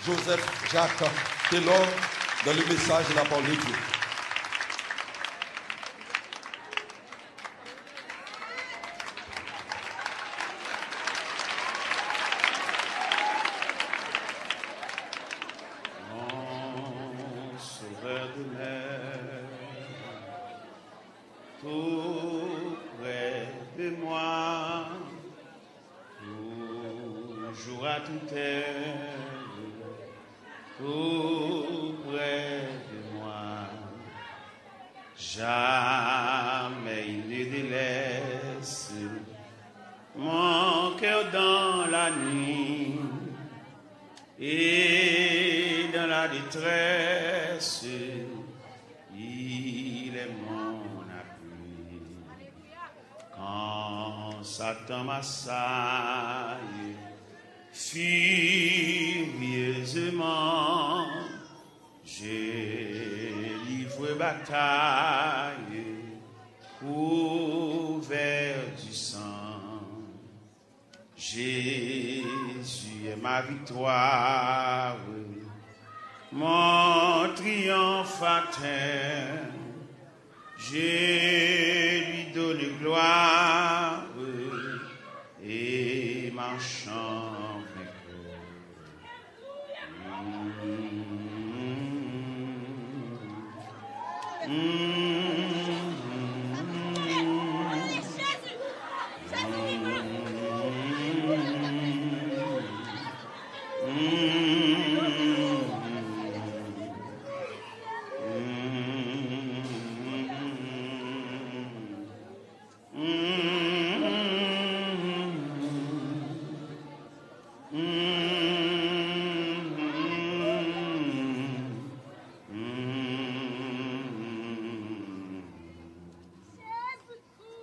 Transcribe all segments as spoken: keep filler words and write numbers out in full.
Joseph Jacques Taylor dans le message de la parole de Dieu. Mon Sauveur demeure tout près de moi, toujours à toute heure, tout près de moi. Jamais il ne délaisse mon cœur dans la nuit et dans la détresse. Il est mon appui. Quand Satan m'assaille furieusement, je livre bataille couvert du sang. Jésus est ma victoire, mon triomphe atteint. Je lui donne gloire et marche en vainqueur.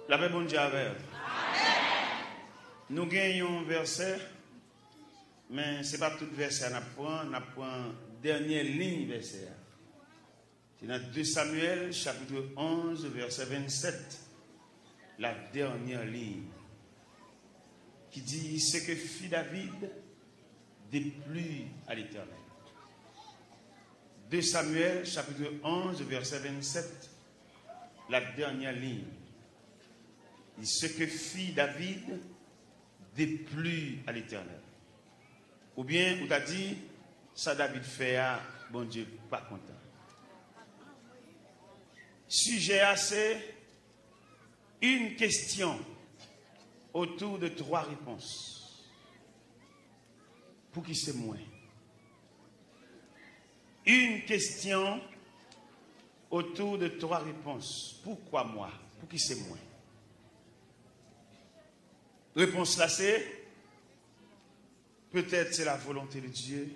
Lapè Bondye avè w. Nou gen yon vèsè, men se pa tout vèsè a n ap pran, n ap pran dènyè liy vèsè a. Se nan de Samyèl, chapitre onze, verset vingt-sept, la dernière ligne, qui dit, Ce que fit David déplut à l'Éternel. De Samyèl, chapitre onze, verset vingt-sept, la dernière ligne. Dit, Ce que fit David déplut à l'Éternel. Oubyen ou ta di, sa David fè a, Bondye pa kontan. Sijè a se une question autour de trois réponses. Pouki se mwen? Une question autour de trois réponses. Pourquoi moi? Pouki se mwen? Repons la se, petèt se la volonte de Dye.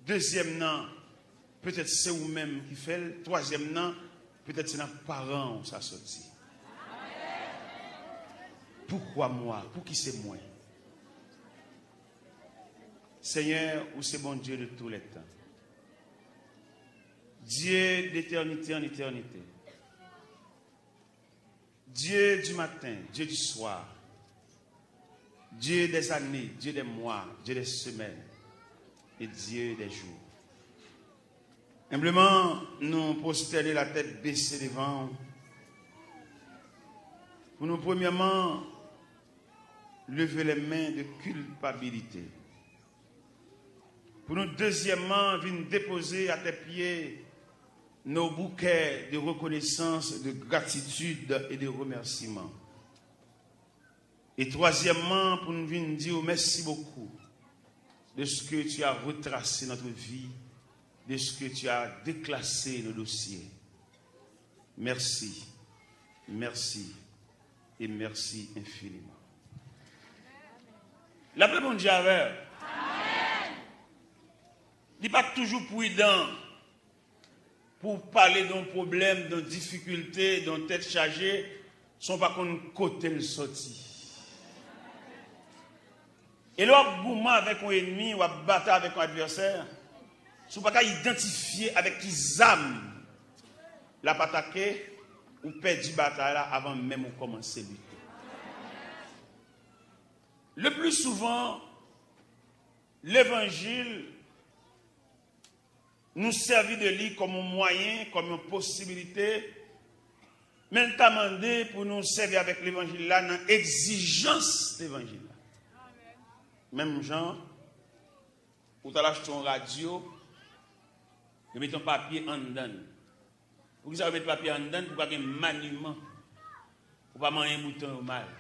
Dezyèm nan, petèt se ou menm ki fè l. Twazyèm nan, petèt se nan paran w sa soti. Pourquoi moi? Pouki se mwen? Seigneur, ou se Bondye de tous les temps. Dieu d'éternité en éternité. Dieu du matin, Dieu du soir, Dieu des années, Dieu des mois, Dieu des semaines et Dieu des jours. Enbleman, nou pwostène latèt bese devan w pou nou premyèman leve lè men de kilpabilite. Pou nou dezyèmman vin depoze atè pye nou boukè de rekonesans, de gratitid e de remèsiman. E twazyèmman, pou nou vin di w mèsi bokou de ce que tu as retracé notre vie, de ce que tu as déclassé nos dossiers. Merci, merci et merci infiniment. Lapè Bondye avè w. Li pa t toujou pridan pou w pale de yon pwoblèm, de yon difikilte, de yon tèt chaje, san w pa konn kote l soti. E lè w ap goumen avèk yon ènmi, w ap batay avèk yon advèsè, si w pa ka idantifye avèk ki zam l ap atake, ou pèdi batay la avan menm ou kòmanse lite. Le plus souvent, Levanjil, nou sèvi de li kòm yon mwayen, kòm yon posibilite, men l ta mande pou nou sèvi avèk levanjil la nan egzijans levanjil la. Menm jan, ou t al achte yon radyo, yo mete yon papye anndan l. Poukisa yo met papye anndan l? Pou pa gen maniman. Pou pa manyen bouton yo mal.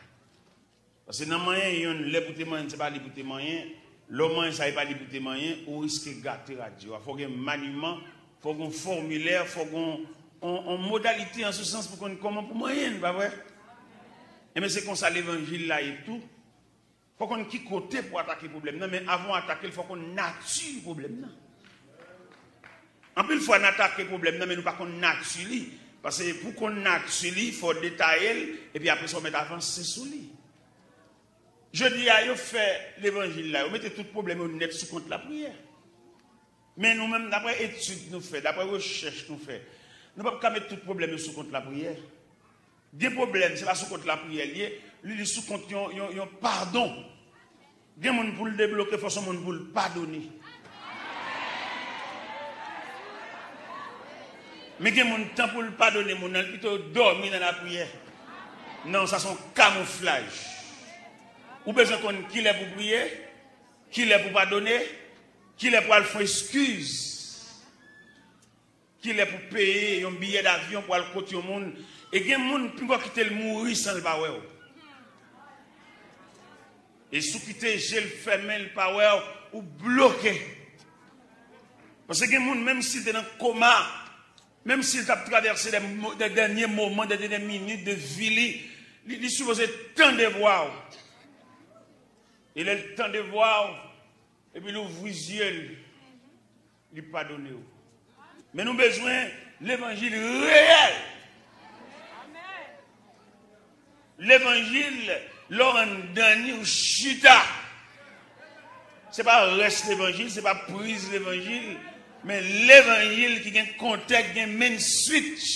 Paske nan manyen yonn, lè pou te manyen, se pa li pou te manyen. Lè w manyen sa, e pa li pou te manyen, ou riske gate radyo a. Fò gen maniman, fò gen fòmilè, fò gen yon, yon modalite an se sans pou konn kòman pou manyen l, pa vre? Enben, se konsa levanjil la ye tou. Fò konn ki kote pou atake pwoblèm nan, men avan w atake l, fò konn nati pwoblèm nan. Anpil fwa, n atake pwoblèm nan, men nou pa konn nati li. Paske pou konn nati li, fò w detaye l, epi apre sa, w mèt avanse sou li. Jodi a, yo fè levanjil la, yo mete tout pwoblèm yo nèt sou kont lapriyè. Men nou menm, daprè etid nou fè, daprè rechèch nou fè, nou p ap ka met tout pwoblèm yo sou kont lapriyè. Gen pwoblèm, se pa sou kont lapriyè l ye, li, li sou kont yon, yon, yon padon. Gen moun pou l debloke, fò s on moun pou l padone. Men gen moun, tan pou l padone moun nan, li pito dòmi nan lapriyè. Non, sa s on kamouflaj. Ou bezwen konn kilè pou priye, kilè pou padone, kilè pou al fè eskiz. Kilè pou peye yon biyè davyon pou al kot yon moun, e gen moun, pinga w kite l mouri san l pa wè w. E si w kite je l fèmen, l pa wè w, ou bloke. Paske gen moun, menm si l te nan koma, menm si l t ap travèse de mo-, de dènye moman, de dènye minit de vi li, li, li sipoze tande vwa w. E lè l tande vwa w, epi l ouvri zye l, li padone w. Men nou bezwen levanjil reyèl. Levanjil, lè w anndan li, ou chita. Se pa rès levanjil, se pa priz levanjil, men levanjil ki gen kontèks, gen main switch.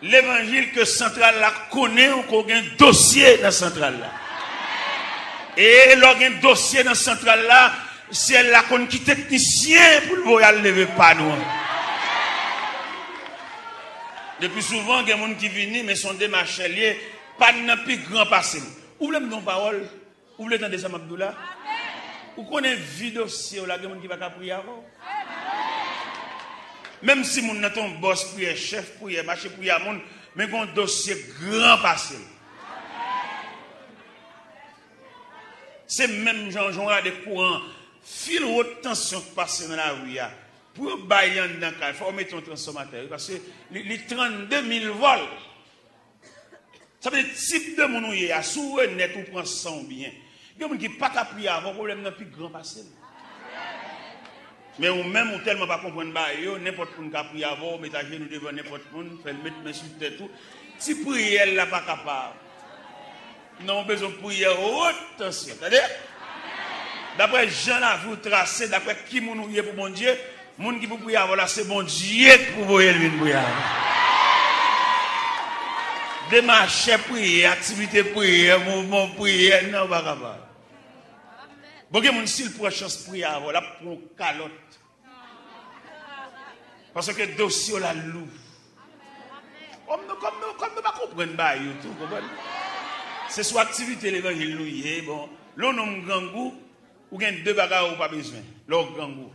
Levanjil ke santral la konnen w, ke w gen dosye nan santral la. E lè w gen dosye nan santral la, syèl la konn ki teknisyen pou l voye al leve pann ou an. Lepi souvan, gen moun ki vini, men se yon demachè l ye, pann nan pi gran pase m. Ou vle m di w yon pawòl? Ou vle tande sa m ap di w la? Ou konnen vi dosye w la, gen moun ki pa ka priye avè w. Menm si moun nan te yon bòs priyè, chèf priyè, mache priyè a moun, men gen yon dosye gran pase l. Se menm jan, jan w gade kouran, fil wot tansyon k pase nan lari a. Pou yo bay li anndan kay, fò yo mete yon transfòmatè, wi, paske li, li trannde mil vòl. Sa vle di, tip de moun ou ye a, si w onèt, ou pran san w byen. Gen moun ki pa ka priye avè w, pwoblèm nan pi gran pase l. Men ou menm, ou tèlman pa konprann bagay yo, nenpòt moun ka priye avè w, met ajenou devan nenpòt moun, fè l met men sou tèt ou. Ti priyè l la pa kapab. Non, ou bezwen priyè wot tansyon. Tande? Daprè jan lavi w trase, daprè ki moun ou ye pou Bondye, moun ki pou priye avè w la, se Bondye ki pou voye l vin priye avè w. Demachè priyè, aktivite priyè, mouvman priyè, non, ou pa kapab. Bon, gen moun, si l pran chans priye avè w, l ap pran yon kalòt. Paske dosye w la lou. Kòm nou, kòm nou, kòm nou pa konprann bagay yo tou, konprann? Se sou aktivite levanjil nou ye, bon. Lè w nonm grangou, ou gen de bagay ou pa bezwen. Lè w grangou,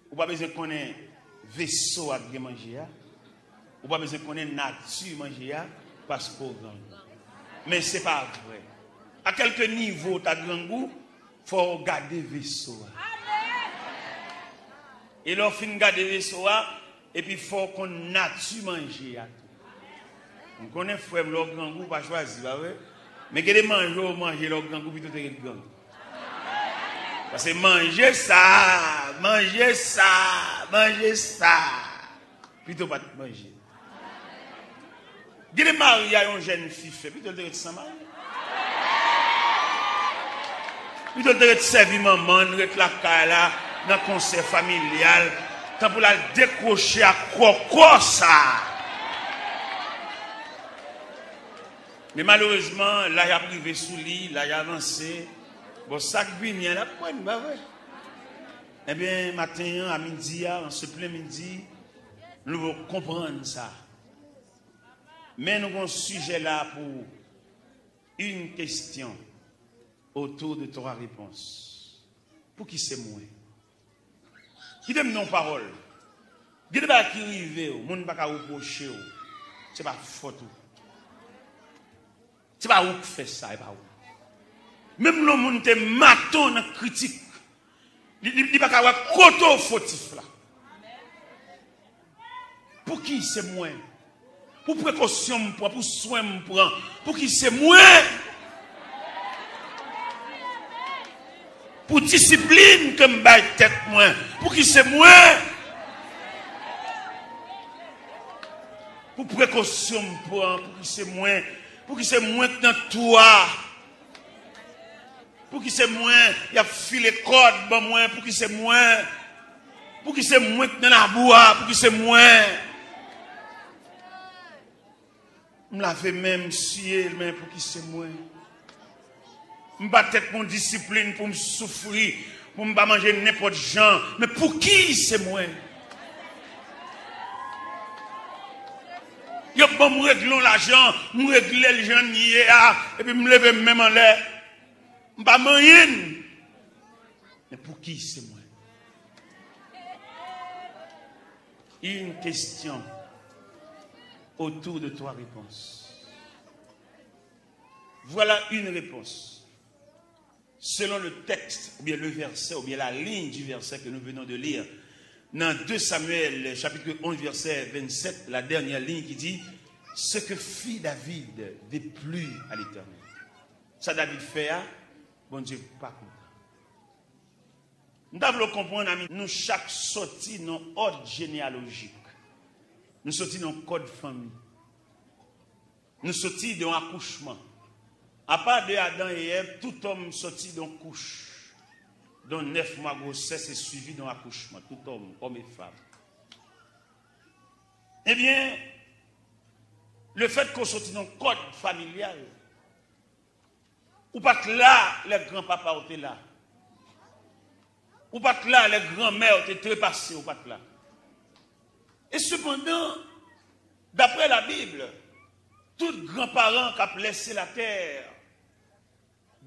ou pa bezwen konnen veso a k gen manje a. Ou pa bezwen konnen nati manje a, paske w grangou. Men se pa vre. A kèlke nivo w ta grangou, fò w gade veso a. E lè w fin gade veso a, epi fò w konn nati manje a tou. M konnen frè m, lè w grangou, w pa chwazi, pa vre? Men gen de manje w manje lè w grangou, pito w te ret grangou. Paske manje sa, manje sa, manje sa. Pito pa t manje. Gen de maryaj yon jèn fi fè, pito l te ret san mari. Pito l te ret sèvi manman l, ret lakay la, nan konsè familyal, tan pou l al dekwoche ak kòkò sa. Men malerezman, laj ap rive sou li, laj avanse. Bon, sa k vini an ap pran, pa vre? Ebyen, maten an, a midi a, an se plen midi, nou konprann sa. Men nou gon sijè la pou une question autour de trois réponses. Pouki se mwen? Kite m nan yon pawòl. Gen de bagay ki rive w, moun pa ka repwoche w. Se pa fòt ou. Se pa ou k fè sa, e pa ou. Menm lè yon moun te maton nan kritik, li, li, li pa ka wè kote w fotif la. Pouki se mwen? Pou prekosyon m pran, pou swen m pran, pouki se mwen? Pou disiplin ke m bay tèt mwen, pouki se mwen? Pou prekosyon m pran, pouki se mwen? Pouki se mwen k nan twou a? Pouki se mwen y ap file kòd ban mwen? Pouki se mwen? Pouki se mwen k nan labou a? Pouki se mwen? M lave men m, m siye, men pouki se mwen? M ba tèt mwen disiplin pou m soufri, pou m pa manje nenpòt jan, men pouki se mwen? Yo ban m regle yon lajan, m regle l jan l ye a, epi m leve m men m anlè. M pa manyen. Men pouki se mwen? Une question autour de trois réponses. Voilà une réponse. Selon le texte, ou bien le verset, ou bien la ligne du verset que nous venons de lire, dans deux Samuel, chapitre onze, verset vingt-sept, la dernière ligne qui dit, ce que fit David déplut à l'Éternel. Sa David fè a, Bondye pa kontan. M ta vle w konprann, ami, nou chak soti nan òd jeneyalojik. Nou soti nan kòd fanmi. Nou soti de yon akouchman. Apa de Adan e Èv, tout òm soti de yon kouch, de yon nèf mwa gwosès e swivi de yon akouchman. Tout òm, òm e fanm. Ebyen, lefètke w soti nan kòd familyal, ou pa t la lè granpapa w te la. Ou pa t la lè granmè w te trepase, ou pa t la. E sepandan, daprè Labib, tout granparan k ap lèse latè,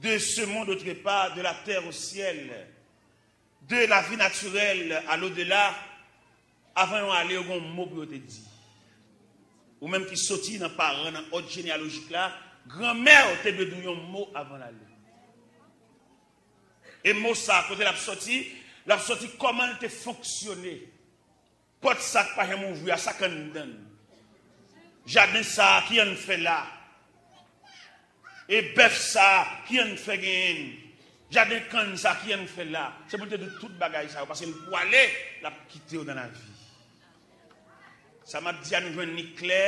de ce monde au trépas, de la terre au ciel, de la vie naturelle à l'au-delà, avan yo ale, yo gen yon mo pou yo te di. Ou menm ki soti nan paran, nan òd jeneyalojik la, granmè w te dwe di w yon mo avan l ale. E mo sa a, kote l ap soti? L ap soti kòman l te fonksyone. Pòt sa k pa janm ouvri a, sa k anndan l? Jaden sa a, ki ann fè la? E bèf sa a, ki ann fè genyen l? Jaden kann sa a, ki ann fè la? Se pou l te di w tout bagay sa yo, paske l pwale, l ap kite w nan lavi. Sa m ap di a, nou jwenn li klè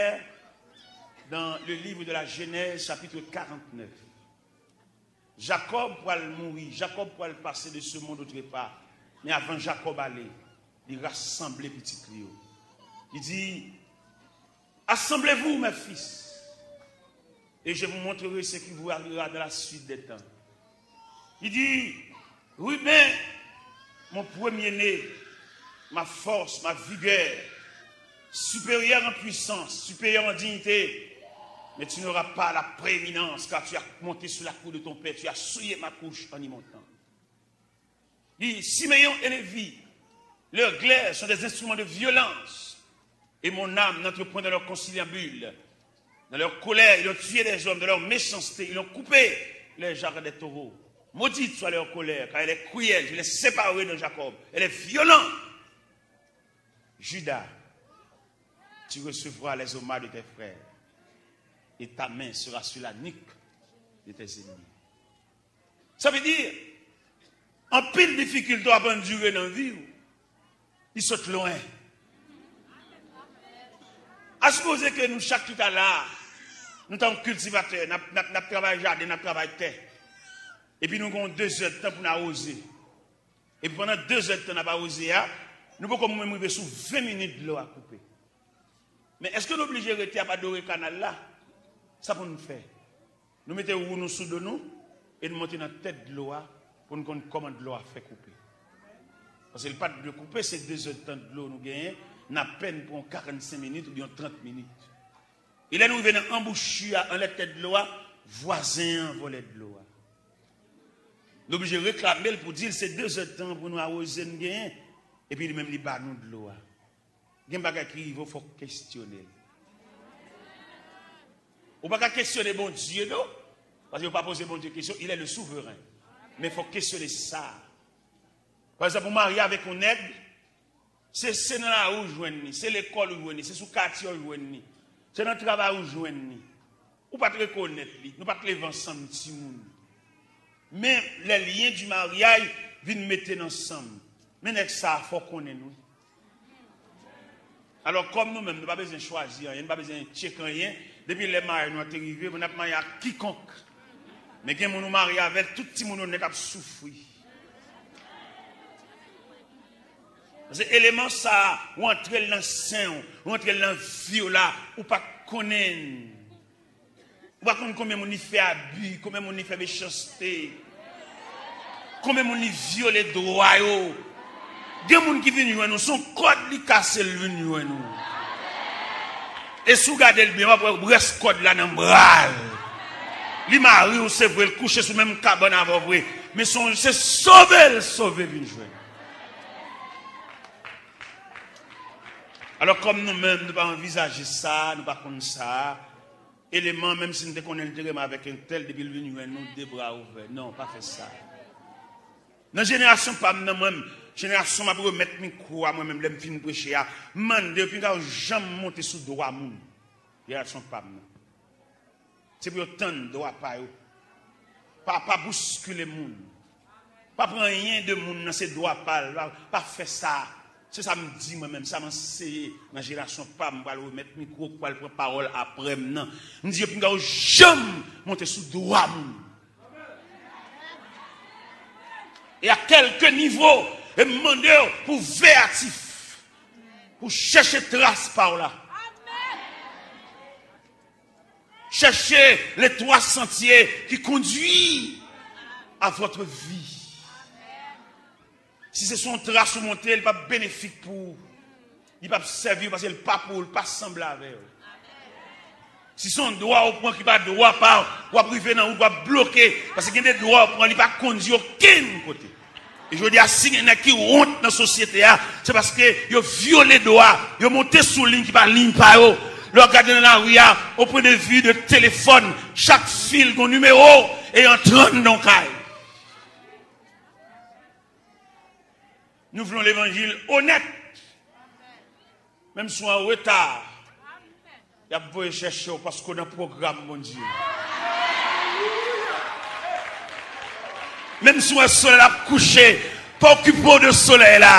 dans le livre de la Genèse, chapitre quarante-neuf. Jakòb pral mouri, Jakòb pral pase de ce monde au trépas. Men avan Jakòb ale, li rasanble pitit li yo. Li di, assemblez-vous, mes fils, et je vous montrerai ce qui vous arrivera dans la suite des temps. Li di, Ruben, mon premier-né, ma force, ma vigueur, supérieur en puissance, supérieur en dignité, mais tu n'auras pas la prééminence, car tu as monté sur la cour de ton père, tu as souillé ma couche en y montant. Li di, Siméon et Lévi, leurs glaives sont des instruments de violence, et mon âme n'entre point dans leur conciliabule. Dans leur colère, ils ont tué des hommes, dans leur méchanceté, ils ont coupé les jarrets des taureaux. Maudite soit leur colère, car elle est cruelle, je l'ai séparée de Jacob, elle est violente. Judas, tu recevras les hommages de tes frères, et ta main sera sur la nuque de tes ennemis. Sa vle di, anpil difikilte w ap andire nan vi w, li sot lwen. A sipoze ke nou chak ki ta la a, nou ta yon kiltivatè, n ap, n ap, n ap travay jaden, n ap travay tè. Epi nou gen yon dezèdtan pou n awoze. Epi pandan dezèdtan n ap awoze a, nou poko menm rive sou ven minit dlo a koupe. Men èske nou oblije rete ap adore kanal la? Sa pou n fè? Nou mete wou nou sou do nou e n monte nan tèt dlo a pou n konn kòman dlo a fè koupe. Paske l pa t dwe koupe, se de zèdtan dlo nou genyen, n apèn pran karannsenk minit oubyen trant minit. E lè nou rive nan anbouchi a, anlè tèt dlo a, vwazen an vòlè dlo a. Nou oblije reklame l pou di l se de zèdtan pou nou awoze n genyen, epi li menm li ba nou dlo a. Gen bagay ki rive w, fòk kesyone l. Ou pa ka kesyone Bondye, non. Paske yo pa poze Bondye kesyon, il est le souverain. Men fòk kesyone sa. Pa egzanp, ou marye avèk yon nèg, se, se nan lari ou jwenn li, se lekòl ou jwenn li, se sou katye ou jwenn li, se nan travay ou jwenn li. Ou pa t rekonèt li, nou pa t leve ansanm timoun. Men, lè lyen di maryaj vin mete n ansanm, men nèg sa a fò konnen nou. Alò, kòm nou menm, nou pa bezwen chwazi anyen, nou pa bezwen tcheke anyen, depi lè maryaj nou an te rive, bon, n ap marye ak kikonk. Men gen moun ou marye avè l, tout timoun yo nèt ap soufri. Paske eleman sa a, ou antre l nan sen w, ou antre l nan vi w la, ou pa t konnen l. Ou pa konn konbyen moun li fè abi, konbyen moun li fè mechanste, konbyen moun li vyole dwa yo. Gen moun ki vin jwenn ou, se yon kòd li kase l vin jwenn ou. E si w gade l byen, w ap wè rès kòd la nan bra l. Li mari w, se vre, l kouche sou menm kabann avè w vre. Men se yon, se sove l sove vin jwenn. Alò, kòm nou menm, nou pa anvizaje sa, nou pa konn sa, eleman, menm si n te konnen l te renmen avèk entèl, depi l vin jwenn nou, de bra ouvè. Non, pa fè sa. Nan jenerasyon pa m nan, mwen, jenerasyon m ap remèt mikwo a mwen menm, lè m fin preche a, m mande yo, pinga yo janm monte sou dwa moun. Jenerasyon pa m nan. Se pou yo tann dwa pa yo. Pa, pa bouskile moun. Pa pran anyen de moun nan, se dwa pa l. Pa, pa fè sa. Se sa m di mwen menm, sa m anseye nan jenerasyon pa m, m pral remèt mikwo, k pral pran pawòl aprè m nan. M di yo, pinga yo janm monte sou dwa moun. E a kèlke nivo, e m mande yo pou veyatif, pou chèche tras pa w la. Chèche les trois sentiers qui conduisent à votre vie. Si se sou yon tras ou monte, li p ap benefik pou ou. Li p ap sèvi ou paske li pa pou ou, li pa sanble avè w. Si se yon dwa ou pran ki pa dwa pa w, w ap rive nan wout, w ap bloke. Paske gen de dwa ou pran, li pa kondi okenn kote. E jodi a, si gen nèg ki wont nan sosyete a, se paske yo vyole dwa, yo monte sou liy ki pa liy pa yo. Lè w ap gade nan lari a, au point de vue de telefòn, chak fil gon nimewo, e yo antre anndan yon kay. Nou vle yon levanjil onèt. Menm si w an reta, y ap voye chèche w paske w nan pwogram Bondye. Menm si w wè solèy la ap kouche, pa okipe w de solèy la.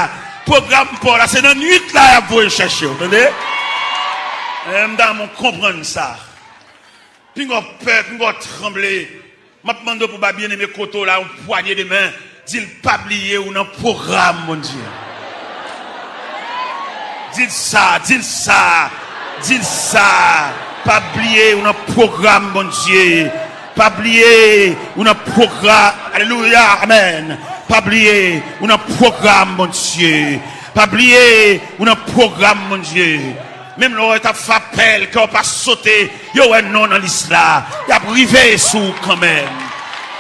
Pwogram pa w la, se nan nwit la y ap voye chèche w, tande? E m ta renmen w konprann sa. Pinga w pè, pinga w tranble. M ap mande w pou ba byeneme kote w la yon pwanye de men. Di l pa bliye ou nan pwogram Bondye. Di l sa, di l sa, di l sa. Pa bliye ou nan pwogram Bondye. Pa bliye ou nan pwogram. Alelouya, amèn. Pa bliye ou nan pwogram Bondye. Pa bliye ou nan pwogram Bondye. Menm lè w t ap fè apèl, kè w pa sote, yo wè non w nan lis la. Y ap rive sou ou kanmenm.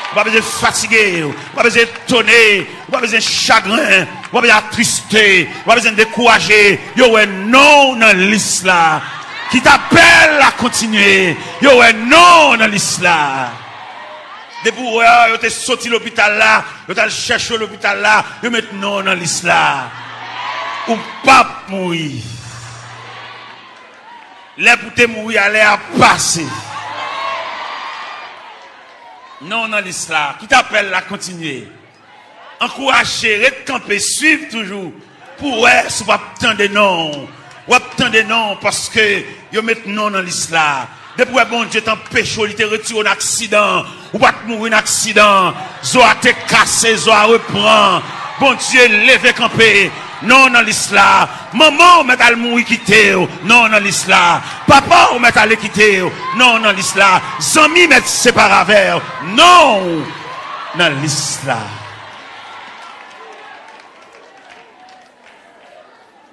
Ou pa bezwen fatige, ou pa bezwen etone, ou pa bezwen chagren, ou pa bezwen atriste, ou pa bezwen dekouraje. Yo wè non w nan lis la. Ki t apèl la kontinye, yo wè non w nan lis la. Depi w wè yo te soti lopital la, yo t al chèche w lopital la, yo met non w nan lis la. Ou p ap mouri. Lè pou te mouri a, lè a pase. Non w nan lis la. Kite apèl la kontinye. Ankouraje, ret kanpe, swiv toujou. Pou w wè si w p ap tande non w. W ap tande non w paske yo met non w nan lis la. Depi w wè Bondye t anpeche w, li te retire w nan aksidan, ou pa t mouri nan aksidan. Zo a te kase, zo a repran. Bondye leve kanpe. Non w nan lis la. Manman w mèt al mouri kite w. Non w nan lis la. Papa w mèt ale kite w. Non w nan lis la. Zanmi mèt separe avè w. Non w nan lis la.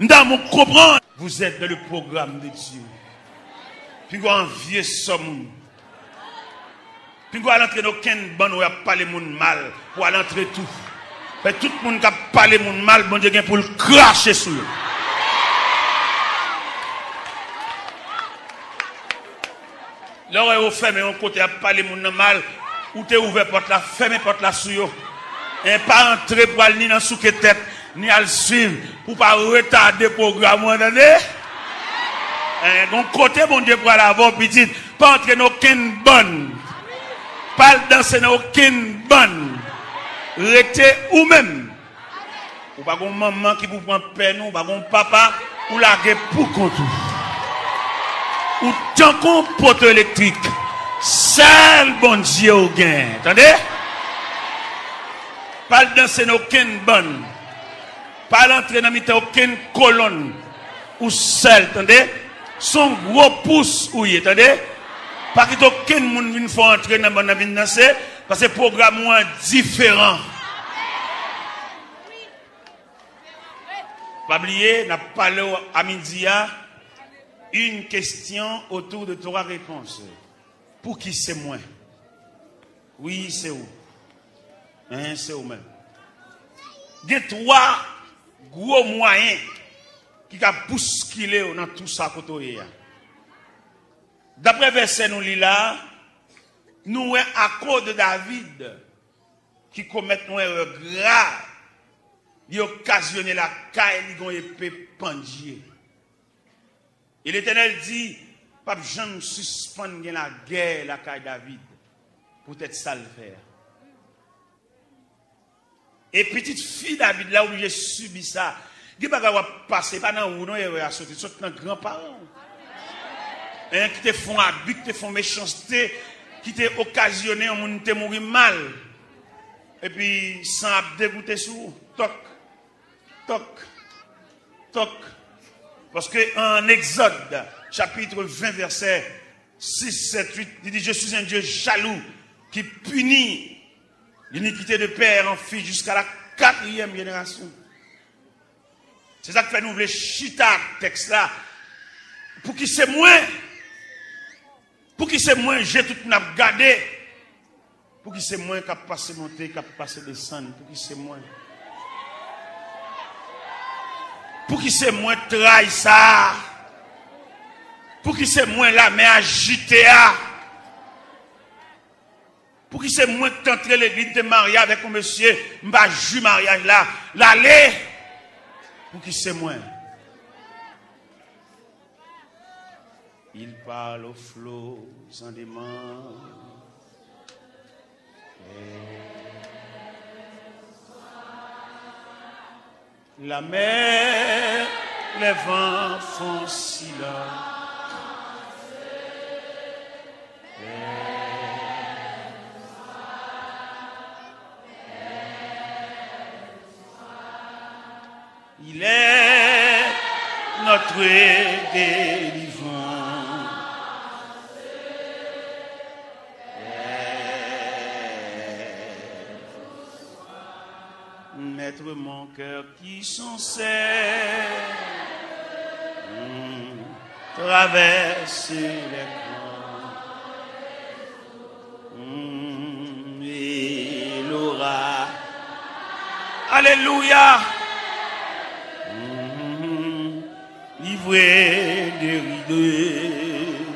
M ta renmen w konprann. Vous êtes dans le programme de Dieu. Pinga w an vye sò moun. Pinga w al antre nan okenn bann ou ap pale moun mal, pou al antre tou. Fè tout moun k ap pale moun mal, Bondye gen pou l krache sou yo. Lè w wè yo fèmen yon kote ap pale moun nan mal, ou te ouvè pòt la, fèmen pòt la sou yo. En, pa antre pou al ni nan souke tèt, ni al swiv, pou pa retade pwogram ou an, tande? En, gon kote Bondye pral avè w, pitit, pa antre nan okenn bann. Pa al danse nan okenn bann. Rete ou menm. Ou pa gon manman ki pou pran pèn ou, ou pa gon papa, ou lage pou kont ou. Ou tankou yon poto elektrik. Sèl Bondye ou gen, tande? Pa al danse nan okenn bann. Pa al antre nan mitan okenn kolonn. Ou sèl, tande? Se yon gwo pous ou ye, tande? Pa kite okenn moun vin fè w antre nan bann nan vin danse, paske pwogram ou an diferan. Pa bliye, n ap pale w a midi a, une question autour de trois réponses. Pouki se mwen? Wi, se ou. En, se ou menm. Gen twa gwo mwayen ki ka bouskile w nan tou sa kote w ye a. Daprè vèsè nou li la, nou wè akoz David ki komèt yon erè grav, li okazyone lakay li gon epe pandye. E Letènèl di, p ap janm sispann gen lagè lakay David poutèt sa l fè a. E pitit fi David la oblije sibi sa. Gen bagay w ap pase, pa nan ou non erè a soti, sot nan granparan w. En, ki te fè yon abi, ki te fè yon mechanste, ki te okazyone yon moun te mouri mal. Epi san ap degoute sou ou. Tòk, tòk, tòk. Paske an Egzòd, chapit ven, vèsè sis, sèt, uit, li di, Je suis un Dieu jaloux qui punit l'iniquité de père en fils jusqu'à la quatrième génération. Se sa k fè nou vle chita ak tèks la. Pouki se mwen? Pouki se mwen je tout moun ap gade? Pouki se mwen k ap pase monte, k ap pase desann? Pouki se mwen? Pouki se mwen tray sa a? Pouki se mwen lamè ajite a? Pouki se mwen ki t antre legliz, m te marye avèk yon mesye, m pa jwi maryaj la, l ale? Pouki se mwen? Il parle aux flots en demandant. La mer, les vents font silence. Il est notre délivrance. Maître, mon cœur qui sans cesse traverse les grands, et l'orage. Alléluia. Livré de rideaux,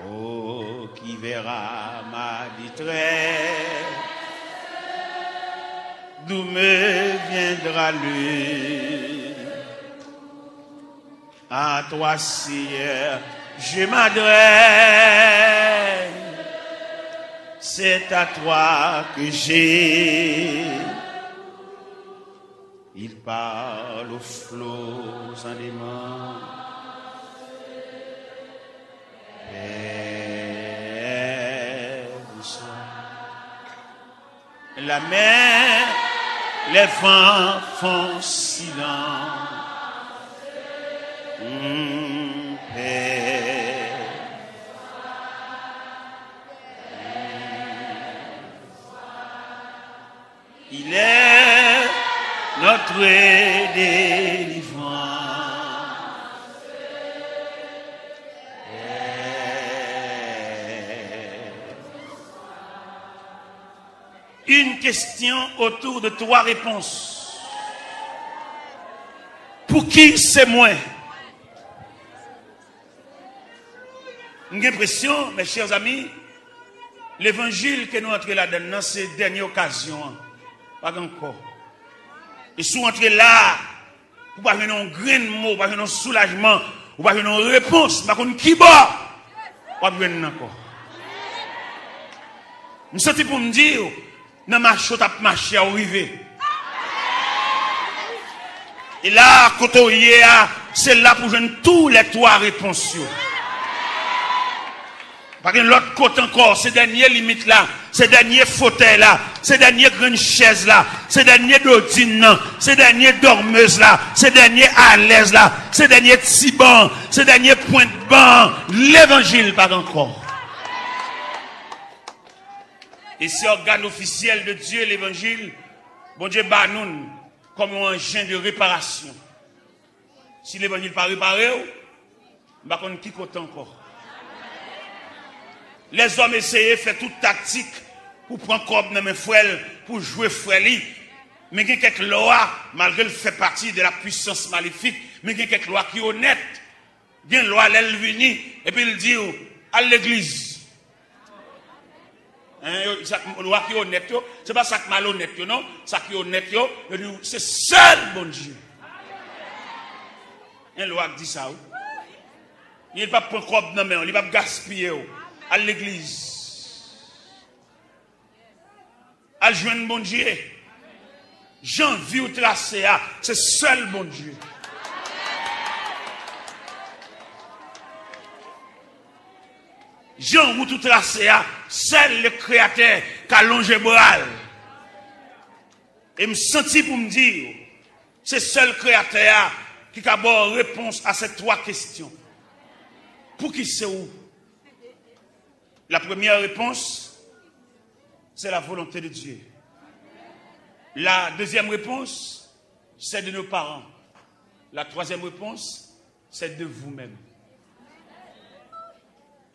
oh, qui verra ma détresse, d'où me viendra l'aide? À toi, Seigneur, je m'adresse, c'est à toi que j'ai Il parle aux flots en aimant. Père, bonsoir. La mer, les vents font silence. Hum, Père. Il est notre délivrance. une question autour de trois réponses. Pouki se mwen? M gen enpresyon, mes chers amis, levanjil ke nou antre ladann nan, se dènye okazyon an. Pa gen ankò. E si w antre la, ou pa jwenn yon grenn mo, ou pa jwenn yon soulajman, ou pa jwenn yon repons, m pa konn ki bò w ap jwenn nan ankò. M santi pou m di w, nan mache w t ap mache a, ou rive. E la, kote w ye a, se la pou jwenn tou lè twa repons yo. Pa gen lòt kote ankò, se dènye limit la, se dènye fotèy la, se dènye grenn chèz la, se dènye dodin nan, se dènye dòmez la, se dènye alèz la, se dènye ti ban, se dènye pwent ban, levanjil pa gen ankò. E se ògàn ofisyèl de Dye, levanjil, Bondye ba nou l kòm yon anjen de reparasyon. Si levanjil pa repare w, m pa konn ki kote ankò. Lèzòm eseye fè tout taktik pou pran kòb nan men frè l, pou jwe frè li. Men gen kèk lwa, malgre l fè pati de la puissance maléfique, men gen kèk lwa ki onèt. Gen lwa lè l vini, epi l di w, al legliz. Hein, yo, sa, lwa ki onèt yo, se pa sa k malonèt yo, non. Sa ki onèt yo, yo di w, se sèl Bondye. Gen lwa k di sa, wi. Li p ap pran kòb nan men w, li p ap gaspiye w. Al legliz. Al jwenn Bondye. Jan vi w trase a, se sèl Bondye. Jan wout ou trase a, sèl le Kreyatè ka lonje bra l. E m santi pou m di w, se sèl Kreyatè a ki ka ba w repons a ces trois questions. Pouki se ou? La première réponse, c'est la volonté de Dieu. La deuxième réponse, c'est de nos parents. La troisième réponse, c'est de vous-même.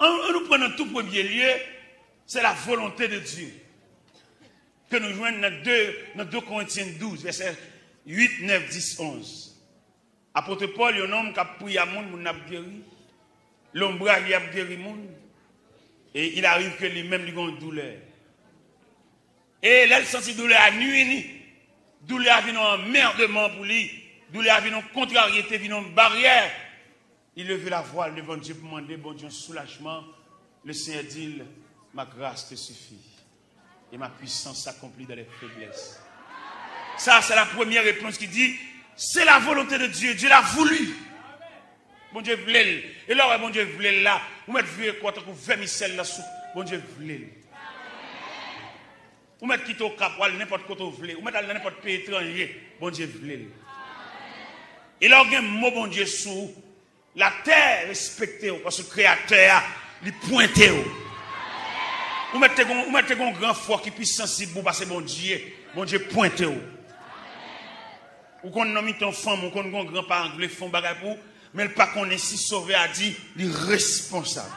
An, an nou pran nan tou premye lye, c'est la volonté de Dieu. Ke nou jwenn nan de, nan de Korentyen douz, vèsè uit, nèf, dis, onz. Apot Pòl, yon nonm k ap priye a moun, moun nan ap geri. Lonbraj li ap geri moun. E il arrive que li menm li gen yon doulè. E lè l santi doulè a nui li, doulè a vin yon anmèdman pou li, doulè a vin yon kontraryete, vin yon baryè. Li leve lavwa l devan Dye pou mande Bondye yon soulajman. Le Seigneur dit, ma grâce te suffit et ma puissance s'accomplit dans les faiblesses. Sa, se la premyè repons ki di, se la volonte de Dye. Dye la voulu. Bondye vle l. E lè w wè Bondye vle l la, ou mèt vire kò w tankou vèmisèl nan soup. Bondye vle l. Ou mèt kite Okap, w al nenpòt kote w vle. Ou mèt al nan nenpòt peyi etranje. Bondye vle l. E lè w gen mo Bondye sou ou, latè respekte w, paske Kreyatè a, li pwente w. Ou mèt te gon, ou mèt te gon gran fò ki pi sansib pou w pase Bondye. Bondye pwente w. Ou konn nan mitan fanmi, ou konn gon gran paran ki vle fè yon bagay pou ou, men l pa konnen si Sovè a di li responsab.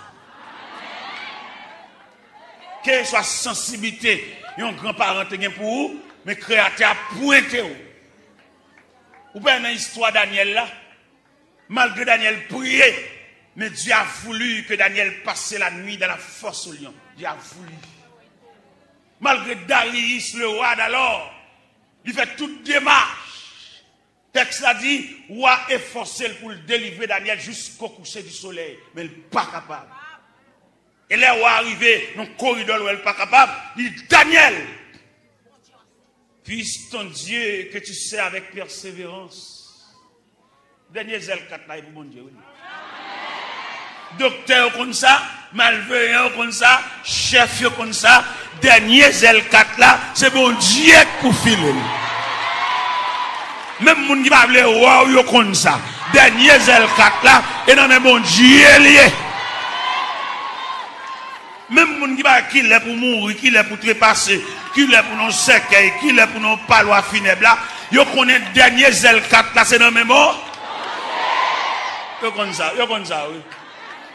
Kèlkeswa sansiblite yon gran paran te gen pou ou, men Kreyatè a pwente w. Ou pa wè nan istwa Danyèl la, malgre Danyèl priye, men Dieu a voulu que Daniel passe la nuit dans la fosse au lion. Dieu a voulu. Malgre Darius, le roi d'alors, li fè tout demach. Tèks la di, wa a fòse l pou l delivre Daniel jusqu'au coucher du soleil, men l pa kapab. E lè wa a rive nan koridò l, wè l pa kapab, li di, Daniel, puisse ton Dieu que tu sers avec persévérance. Dènye zèl kat la e pou Bondye, wi. Doktè yo konn sa, malveyan yo konn sa, chèf yo konn sa, dènye zèl kat la, se Bondye k pou file l. Menm moun ki pa vle wè w yo konn sa. Dènye zèl kat la, e nan men Bondye l ye. Menm moun ki pa wè kilè pou mouri, kilè pou trepase, kilè pou nan sèkèy, kilè pou nan palwa finèb la, yo konnen dènye zèl kat la se nan men Bondye. Yo konn sa, yo konn sa, wi.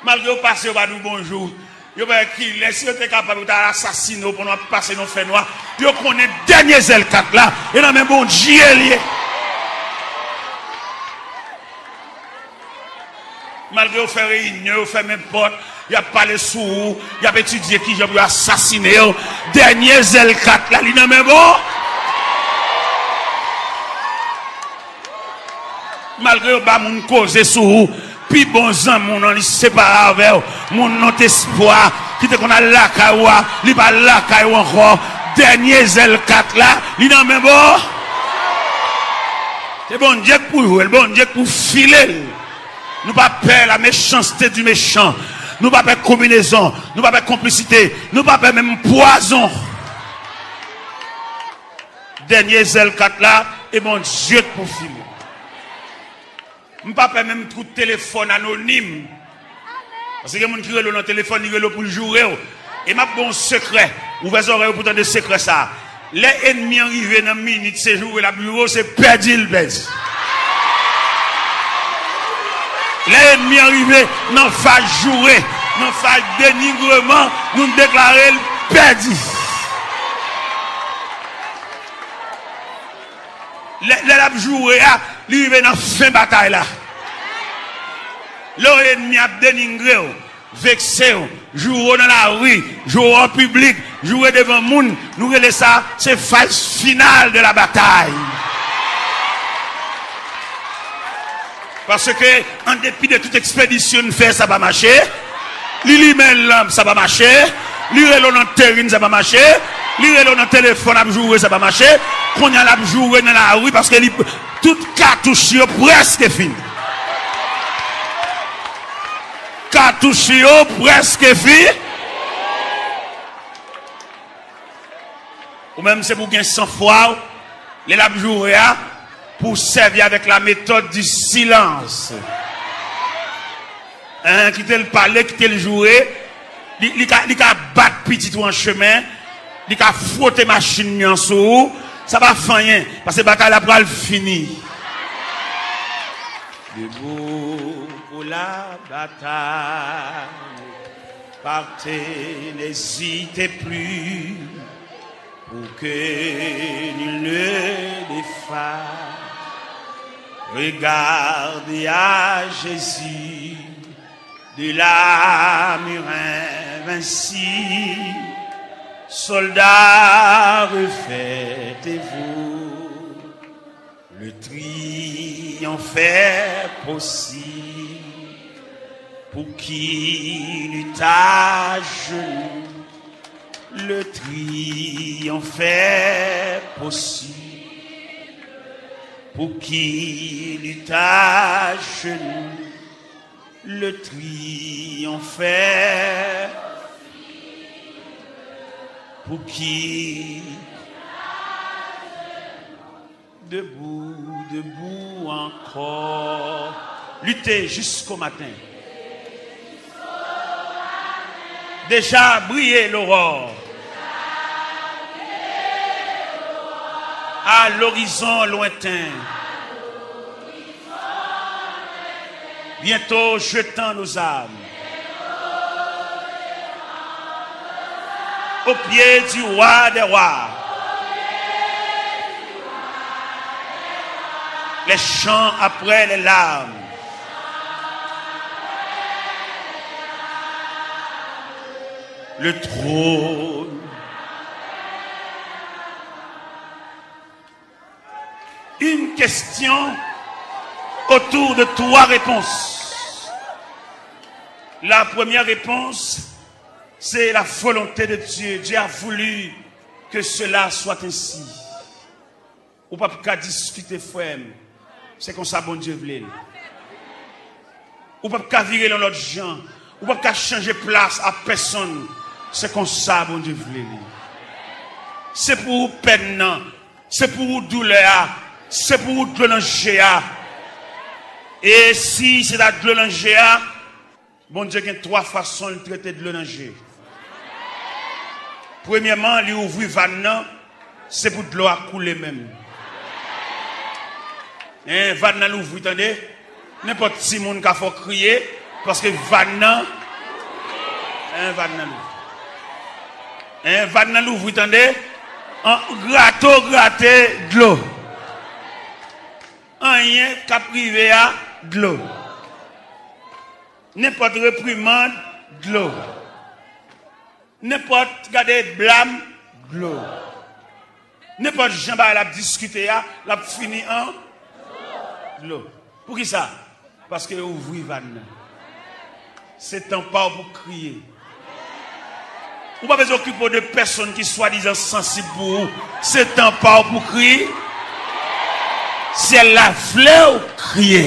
Malgre yo pase, yo pa di w bonjou. Yo pa wè kilè, si yo te kapab, yo ta al asasine w pandan w ap pase nan fènwa. Yo konnen dènye zèl kat la, e nan men Bondye l ye. Malgre yo fè reyinyon, yo fèmen pòt, y ap pale sou ou, y ap etidye kijan pou yo asasine w. Dènye zèl kat la, li nan men bon. Malgre yo ba moun koze sou ou, pi bon zanmi w nan li separe avè w. Moun nan w t espwa, ki te konn al lakay ou a, li pa lakay ou ankò. Dènye zèl kat la, li nan men bon. Se Bondye k pou jwe l, Bondye k pou file l. Nou pa pè la méchanceté du méchant. Nou pa pè konbinezon. Nou pa pè konplisite. Nou pa pè menm pwazon. Dènye zèl kat la, e Bondye k pou file. M pa pè menm kout telefòn anonim. Paske gen moun ki rele w nan telefòn, li rele w pou l joure w. E m ap ba w yon sekrè. Ouvè zòrèy ou pou tande sekrè sa a. Lè ènmi an rive nan minit se joure l ap joure w, se pèdi l pèdi. Lè ènmi an rive nan faz joure, nan faz denigreman, nou deklare l pèdi. Lè, lè l ap joure a, li rive nan fen batay la. Lè yon ènmi ap denigre w, vekse w, joure w nan lari, joure w an piblik, joure devan moun, nou rele sa, se faz final de la batay. Paske, an depi de tout ekspedisyon n fè, sa pa mache. Li limen lanp, sa pa mache. Li rele w nan terin, sa pa mache. Li rele w nan telefòn, ap joure, sa pa mache. Kounye a, l ap joure nan lari, paske li, tout katouch yo prèske fini. Katouch yo prèske fini. Ou menm, se pou w gen sanfwa w, lè l ap joure a, pou w sèvi avèk la méthode du silence. Hein, kite l pale, kite l joure. Li, li ka, li ka bat pitit ou an chemen, li ka fwote machin li an sou ou. Sa pa fè anyen, paske batay la pral fini. Debout pour la bataille, partez, n'hésitez plus, pour que nul ne défaille. Regardez à Jésus, de la mur invincible, soldats, refêtez-vous. Le triomphe est possible pour qui lutte à genoux. Le triomphe est possible pour qui lutte à genoux. Le triomphe est pour qui debout, debout encore. Luttez jusqu'au matin. Déjà briller l'aurore à l'horizon lointain. Bientôt jetant nos armes aux pieds du roi des rois. Les chants après les larmes. Le trône. Une question autour de trois réponses. La première réponse, c'est la volonté de Dieu. Dieu a voulu que cela soit ainsi. Ou p ap ka diskite, frè m. Se konsa Bondye vle l. Ou p ap ka vire l yon lòt jan. Ou p ap ka chanje plas a pèsonn. Se konsa Bondye vle li. Se pou ou pèn nan. Se pou ou doulè a. Se pou ou dlo nan je a. E si se ta dlo nan je a, Bondye gen twa fason li trete dlo nan je. Premyèman, li ouvri vàn nan, se pou dlo a koule menm. En, vàn nan louvri, tande. Nenpòt timoun ka fè w kriye, paske vàn nan En, vàn nan louvri. En, vàn nan louvri, tande. An, grato grate dlo. Anyen k ap rive a, dlo. Nenpòt reprimand, dlo. Nenpòt gade blam, dlo. Nenpòt jan bagay la ap diskite a, l ap fini an dlo. Poukisa? Paske yo ouvri vàn nan. Se tan pa w pou kriye. Ou pa bezwen okipe w de pèsonn ki swadizan sansib pou ou. Se tan pa w pou kriye. Syèl la vle w kriye.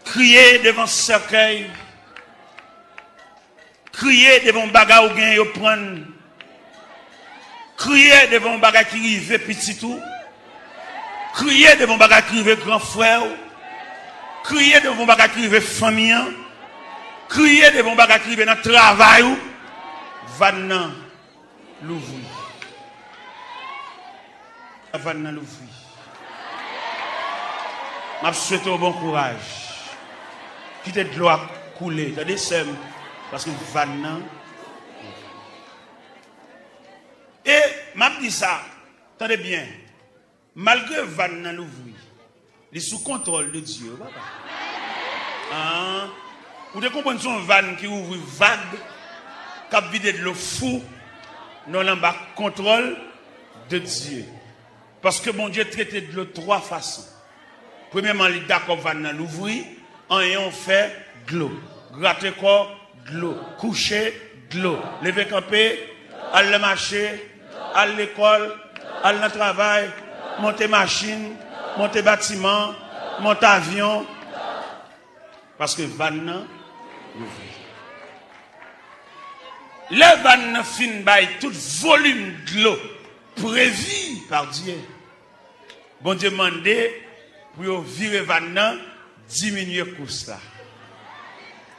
Kriye devan sèkèy. Kriye devan yon bagay ou gen yo pran. Kriye devan yon bagay ki rive pitit ou. Kriye devan yon bagay ki rive gran frè ou. Kriye devan yon bagay ki rive fanmi an. Kriye devan yon bagay ki rive nan travay ou. Vàn nan louvri. Vàn nan louvri. M ap swete w bon kouraj. Kite dlo a koule, tande sè m, paske vàn nan. E m ap di sa, tande byen, malgre vàn nan louvri, li sou kontwòl de Dye, wi, papa. An, ou te konprann se yon vàn ki ouvri vag, k ap vide dlo fou, non, l anba kontwòl de Dye. Paske Bondye trete dlo twa fason. Premyèman, li dakò pou vàn nan louvri, anyen w fè, dlo. Grate kò, dlo. Kouche, dlo. Leve kanpe, al nan mache, al lekòl, al nan travay, monte machin, monte batiman, monte avyon. Paske vàn nan louvri. Lè vàn nan fin bay tout volim dlo previ pa Dye, Bondye mande pou yo vire vàn nan, diminye kous la.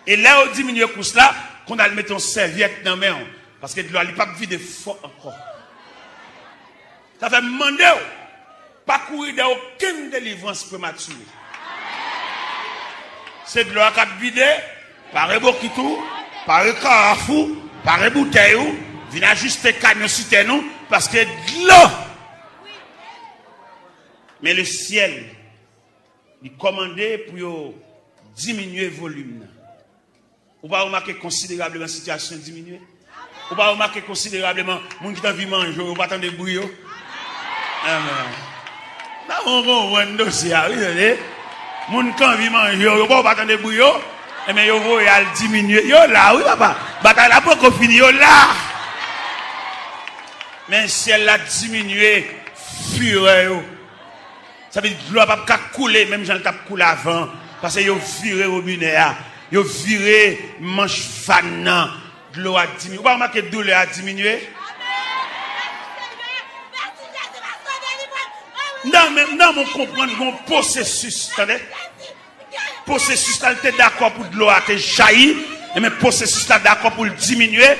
E lè yo diminye kous la, konn al mete yon sèvyèt nan men w, paske dlo a li p ap vide fò ankò. Sa fè m mande w, pa kouri dèyè okenn delivrans prematire. Se dlo a k ap vide, pare bokit ou, pare karaf ou, pare boutèy ou, vin ajiste kanyon sitèn ou, paske dlo. Men lesyèl, li kòmande pou yo diminye volim nan. Ou pa remake konsiderableman sitiyasyon diminye? Ou pa remake konsiderableman moun ki t anvi manje w, yo pa tande bri yo? Amèn. Nan, ou konprann dosye a, wi, tande. Moun k anvi manje w, yo pa, ou pa tande bri yo? Enben, yo voye al diminye. Yo la, wi, papa. Batay la poko fini, yo la. Men syèl la diminye firè yo. Sa vle di dlo a p ap ka koule menm jan l t ap koule avan. Paske yo vire wobinè a. Yo vire manch vàn nan. Dlo a diminye. Ou pa remake doulè a diminye? Nan men, nan men w konprann gon pwosesis, tande? Pwosesis la, l te dakò pou dlo a te jayi, enben pwosesis la dakò pou l diminye.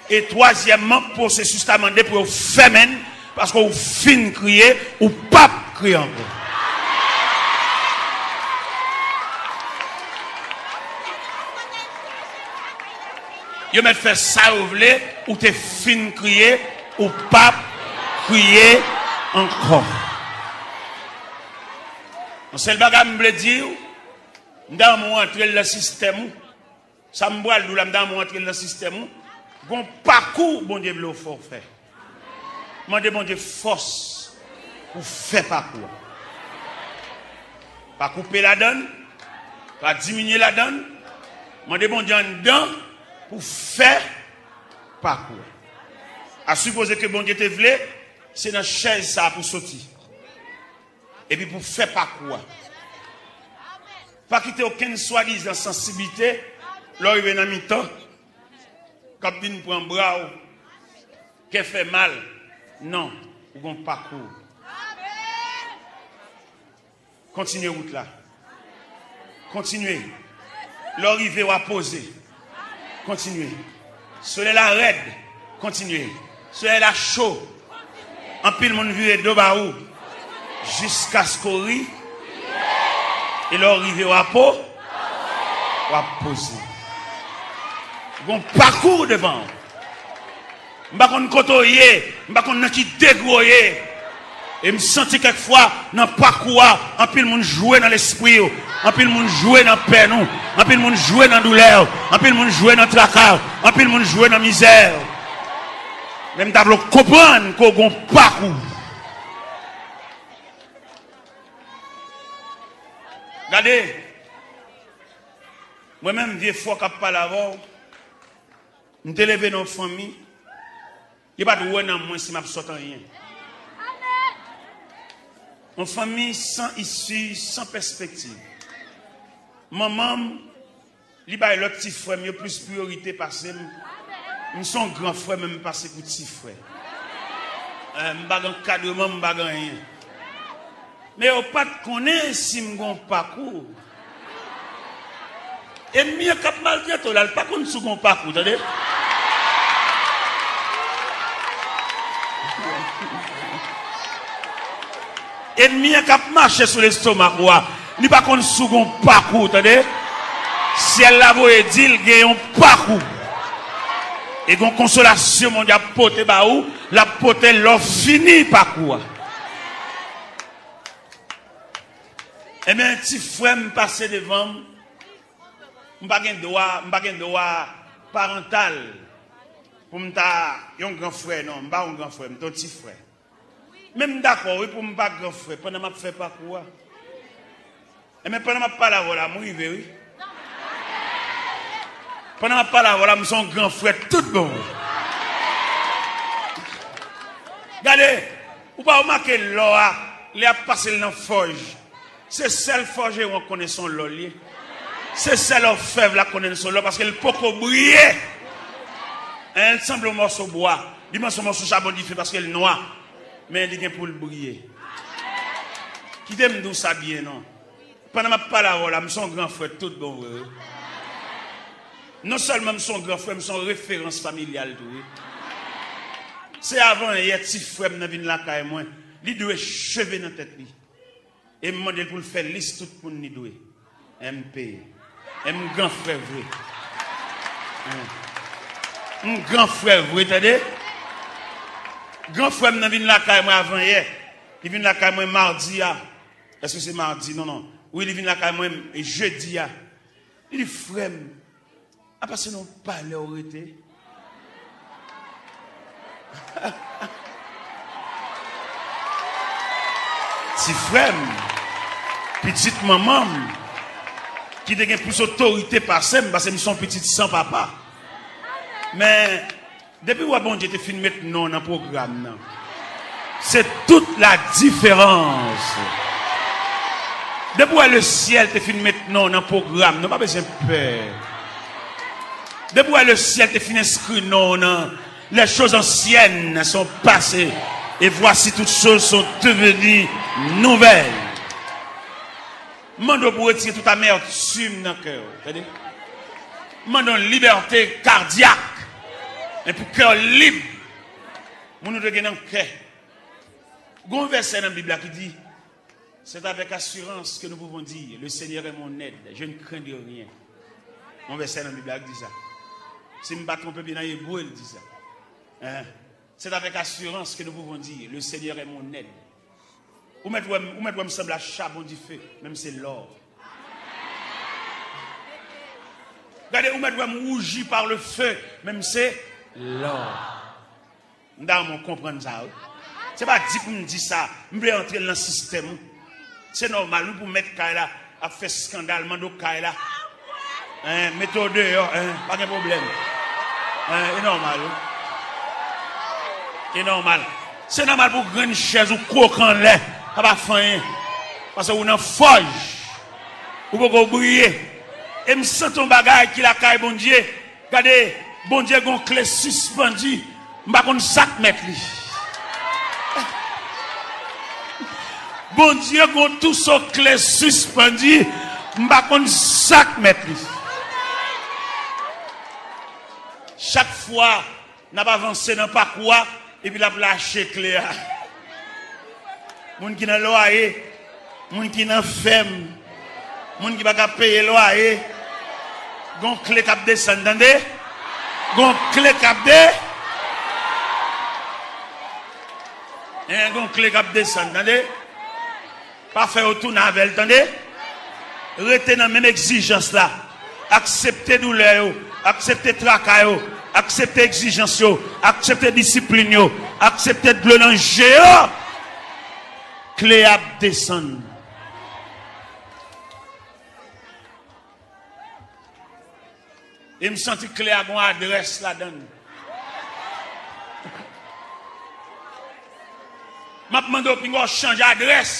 E twazyèmman, pwosesis la mande pou yo fèmen l, paske ou fin kriye, ou p ap kriye ankò. Yo mèt fè sa yo vle, ou te fin kriye, ou p ap kriye ankò. Yon sèl bagay m vle di w, m ta renmen w antre l nan sistèm ou. Sa m pral di w la, m ta renmen w antre l nan sistèm ou. Gon pakou Bondye vle w fè w fè. Mande Bondye fòs pou w fè pakou a. Pa koupe ladan l, pa diminye ladan l. Mande Bondye anndan pou w fè pakou a. A sipoze ke Bondye te vle, se nan chèz sa a pou w soti. Epi pou w fè pakou a. Pa kite okenn swadizan sansiblite, lè w rive nan mitan, k ap vin pran bra w, kè fè mal. Non, ou gon pakou. Kontinye wout la. Kontinye. Lè w rive, w a poze. Kontinye. Solèy la rèd. Kontinye. Solèy la cho. Anpil moun vire do ba ou. Jiskaske w ri. E lè w rive, w a po. W ap poze. Gon pakou devan w. M pa konn kote w ye, m pa konn nan ki degre w ye. E m santi kèk fwa nan pakou a, anpil moun jwe nan lespri w, anpil moun jwe nan pèn ou, anpil moun jwe nan doulè w, anpil moun jwe nan traka w, anpil moun jwe nan mizè w. Men m ta vle w konprann ke w gon pakou. Gade, mwen menm vye fò k ap pale avè w, m te leve nan yon fanmi, li pa t wè nan mwen si m ap sòt anyen. Yon fanmi san isi, san pèspektiv. Manman m, li bay lòt ti frè m yo plis priyorite pase m. M se yon gran frè, men m pase pou ti frè. Eh, m pa gen ankadreman, m pa gen anyen. Men yo pa t konnen si m gon pakou. Ènmi an k ap maltrete w la, l pa konn si w gon pakou, tande? Ènmi an k ap mache sou lestomak ou a, li pa konn si w gon pakou, tande? Syèl la voye di l gen yon pakou. E gon konsolasyon Bondye ap pote ba ou, l ap pote lè w fini pakou a. Ebyen, ti frè m pase devan m, m pa gen dwa, m pa gen dwa parantal pou m ta yon gran frè, non, m pa yon gran frè, m te yon ti frè. Men m dakò, wi, pou m pa gran frè, pandan m ap fè pakou a. Ebyen, pandan m ap pale avè w la, m rive, wi. Pandan m ap pale avè w la, m se yon gran frè tout bon vre. Gade, ou pa remake lò a, lè y ap pase l nan fòj. Se sèl fòjeron k konnen se yon lò l ye. Se sèl òfèv la k konnen se yon lò paske l poko briye. En, l sanble yon mòso bwa. Li menm se yon mòso chabon dife paske l nwa. Men li gen pou l briye. Kite m di w sa byen, non. Pandan m ap pale avè w la, m se yon gran frè tout bon vre, wi. Non sèlman m se yon gran frè, m se yon referans familyal tou, wi. Se avan yè ti frè m nan vin lakay mwen. Li dwe cheve nan tèt li. E m mande l pou l fè lis tout moun li dwe. M peye. E m gran frè vre. M gran frè vre, tande? Gran frè m nan vin lakay mwen avan yè. Li vin lakay mwen madi a. Èske se madi? Non, non. Wi, li vin lakay mwen jedi a. Li di, "Frè m, apa se nan yon palè w rete?" Ti frè m, pitit manman m, ki te gen plis otorite pase m, paske m se yon pitit san papa. Men, depi w wè Bondye te fin met non w nan pwogram nan, se tout la diferans. Depi w wè lesyèl te fin met non w nan pwogram nan, w pa bezwen pè. Depi w wè lesyèl te fin enskri non w nan les choses anciennes sont passées, et voici toutes choses sont devenues nouvelles. M mande w pou w retire tout amètim nan kè w, tande? M mande w libète kadyak, men pou kè w lib, moun ou dwe gen nan kè. Gon vèsè nan Bib la ki di, "C'est avec assurance que nous pouvons dire, 'Le Seigneur est mon aide, je ne craindrai rien.'" Gon vèsè nan Bib la ki di sa. Si m pa twonpe, nan Ebre l di sa. Hein? "C'est avec assurance que nous pouvons dire, 'Le Seigneur est mon aide.'" Ou mèt wè m, ou mèt wè m sanble a chabon dife, men m se lò. Gade, ou mèt wè m rougi par le feu, men m se lò. M ta renmen w konprann sa, wi. Se pa di pou m di sa, m vle antre l nan sistèm ou. Se nòmal, wi, pou mèt kay la ap fè eskandal, mande w kay la. Hein, mete w deyò, hein, pa gen pwoblèm. Hein, e nòmal, wi. E nòmal. Se nòmal pou grenn chèz ou kwoke anlè, sa pa fè anyen. Paske ou nan fòj. Ou poko briye. E m santi yon bagay ki lakay Bondye. Gade, Bondye gon kle sispann di, m pa konn sa k mèt li. Bondye gon touso kle sispann di, m pa konn sa k mèt li. Chak fwa n ap avanse nan pakou a, epi l ap lache kle a. Moun ki nan lwaye, moun ki nan fèm, moun ki pa ka peye lwaye, Gon kle k ap desann, tande. Gon kle k ap de. Hein, gon kle k ap desann, tande. Pa fè yo tounen avè l, tande. Rete nan menm egzijans la. Aksepte doulè yo. Aksepte traka yo. Aksepte egzijans yo. Aksepte disiplin yo. Aksepte dlo nan je yo. Kle ap desann. E m santi kle a gon adrès ladan l. M ap mande w pinga w chanje adrès.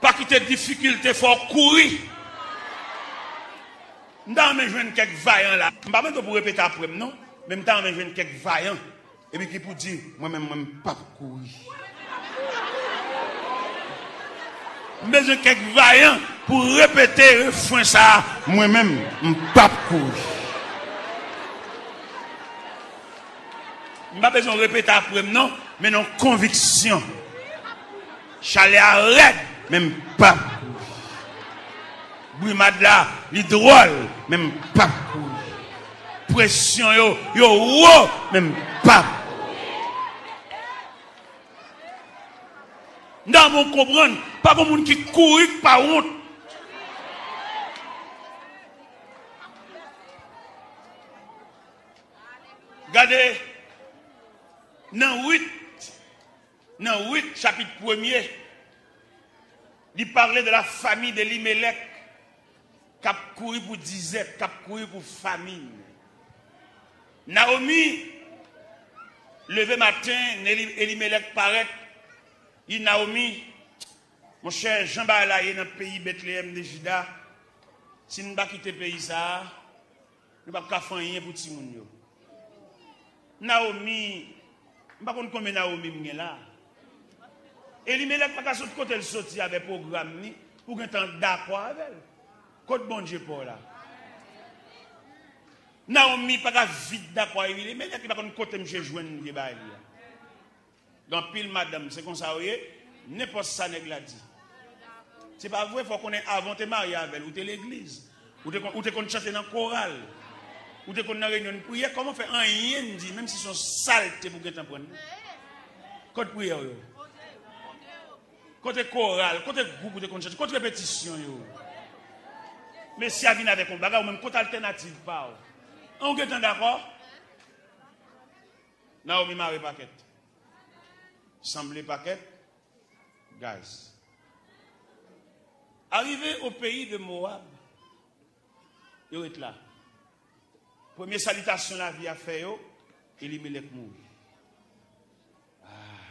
Pa kite difikilte fè w kouri. M ta renmen jwenn kèk vayan la. M pa mande w pou w repete apre m non, men m ta renmen jwenn kèk vayan. Epi ki pou di, mwen menm, mwen m p ap kouri. M bezwen kèk vayan pou repete refren sa a, mwen menm, m p ap kouri. M pa bezwen repete apre m non, men nan konviksyon. Chalè a rèd, men m p ap kouri. Brimad la, li dwòl, men m p ap kouri. Presyon yo, yo wo, men m p ap kouri. M ta bon konprann, pa gon moun ki kouri k pa wont. Gade, nan Rit, nan Rit, chapit premye, li pale de la famille d'Elimelèk k ap kouri pou dizèt, k ap kouri pou famin. Naomi leve maten, Eli-, Elimelèk parèt, di Naomi, monchè, jan bagay la ye nan peyi Betleyèm de Jida, si n pa kite peyi sa a, nou p ap ka fè anyen pou timoun yo. Naomi, m pa konn konbyen Naomi m gen la. Elimelèk pa ka sot kote l soti avè pwogram li pou gentan dakò avè l. Kot Bondye pa w la? Naomi pa ka vit dakò avè Elimelèk, li pa konn kote misye jwenn vye bagay li a. Gen anpil madanm, se konsa yo ye, nenpòt sa nèg la di. Se pa vre, fò w konnen avan w te marye avè l, ou te legliz. Ou te konn, ou te konn chante nan koral. Ou te konn nan reyinyon n priyè, kòman fè anyen n di, menm si se yon salte pou gentan pran n? Kot priyè w yo? Kote koral? Kote gwoup ou te konn chante? Kote repetisyon yo? Mesye a vin avèk yon bagay, ou menm kot altènativ pa w? An ou gentan dakò? Naomi mare pakèt. Sanble pakèt gaz. Arrivé au pays de Moab, yo ret la. Premye salitasyon lavi a fè yo, Elimelèk mouri. Ah.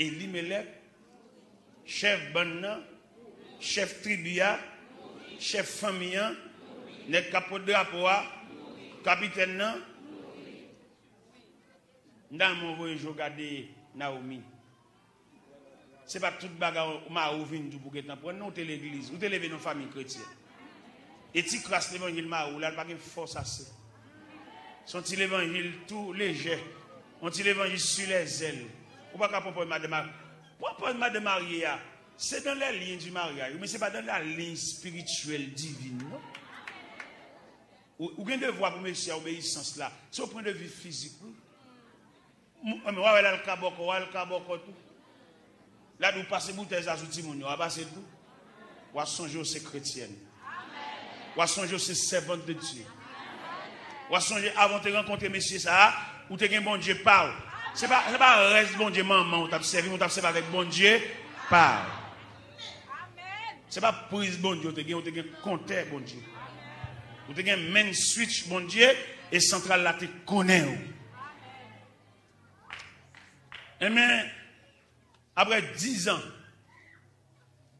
Elimelèk, chèf bann nan, chèf tribi a, chèf fanmi an, nèg k ap pot drapo a, kapitèn nan, Finalman, w voye je w gade Nawomi. Se pa t tout bagay w mari w vin di w pou gentan pran, non, ou te legliz, ou te leve nan fanmi kretyèn. E ti kras levanjil mari w la, l pa gen fòs ase. Se yon ti levanjil tou lejè, yon ti levanjil sou lèzèl. Ou pa ka pran pòz madanm marye. Pran pòz madanm marye a, se dans les liens du mariage, men se pa dans la ligne spirituelle divine, non. Ou, ou gen devwa pou mesye a, obeyisans la. Se yon pwen de vi fizik, wi. M-, men w a wè l al ka bòkò, w a al ka bòkò tou. L a di w pase boutèy sa sou timoun yo, w a pase l tou. W a sonje w se kretyèn. W a sonje w se sèvant de Dye. W a sonje avan w te rankontre mesye sa a, ou te gen Bondye pa w. Se pa, se pa rès Bondye manman w t ap sèvi, men w t ap sèvi avèk Bondye pa w. Se pa priz Bondye w te gen, ou te gen kontè Bondye. Ou te gen main switch Bondye, e santral la te konnen w. Enben, apre diz an,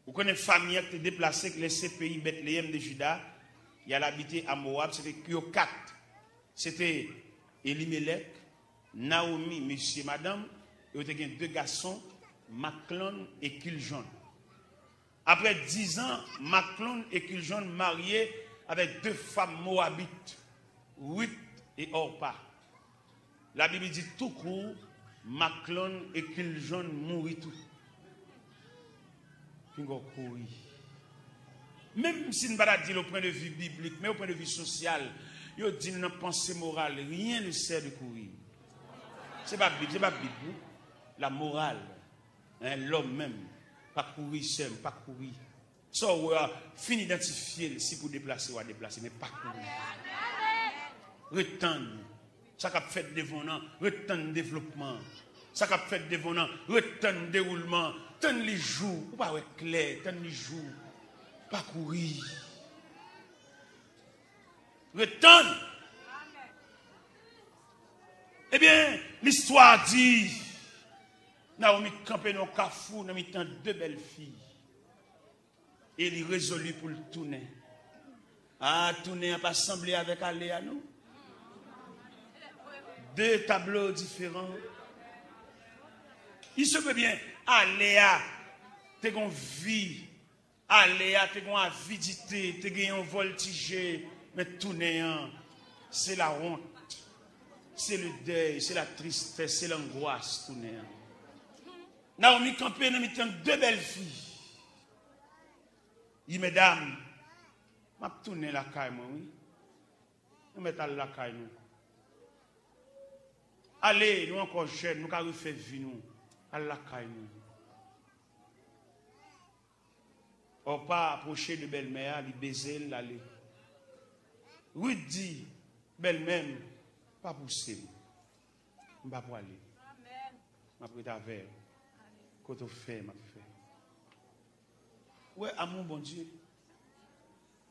ou konnen fanmi an ki te deplase, ki lese peyi Betleyèm de Jida, y al abite a Mowab, se te yo kat. Se te Elimelèk, Nawomi, mesye, madanm, e yo te gen de gason, Maklon e Kiljon. Apre diz an, Maklon e Kiljon marye avèk de fanm mowabit, Rit e Òpa. Labib di tou kou, Maklon e Kiljon mouri tou. Pinga w kouri. Menm si n pa ta di l o pwen de vi biblik, men o pwen de vi sosyal, yo di n nan panse moral, rien ne sert de courir. Se pa Bib, se pa Bib, non. La moral, hein, lòm menm, pa kouri, sè m, pa kouri. Sa w wè a, fin idantifye l, si pou deplase, w a deplase, men pa kouri. Ret tann. Sa k ap fèt devan w nan, ret tann devlopman an. Sa k ap fèt devan w nan, ret tann dewoulman an. Tann li jou, ou pa wè klè, tann li jou. Pa kouri. Ret tann. Ebyen, listwa di, Naomi kanpe nan yon kafou nan mitan de bèl fi. E li rezoli pou l tounen. A, tounen an pa sanble avèk ale a, non. De tablo diferan. Il se peut bien, ale a te gon vi, ale a te gon avidite, te gen yon vòltije, men tounen an, se lawont, se le dèy, se la tristès, se langwas tounen an. Naomi kanpe nan mitan de bèl fi. Li, medam, m ap tounen lakay mwen, wi. Nou mèt al lakay nou. Ale, nou ankò jèn, nou ka refè vi nou. Al lakay nou. Òpa apwoche de bèlmè a, li beze l, l ale. Rit di, bèlmè m, pa pouse m. M pa pwale. M ap ret avè w. Kote w fè, m ap fè. Ou wè amou Bondye?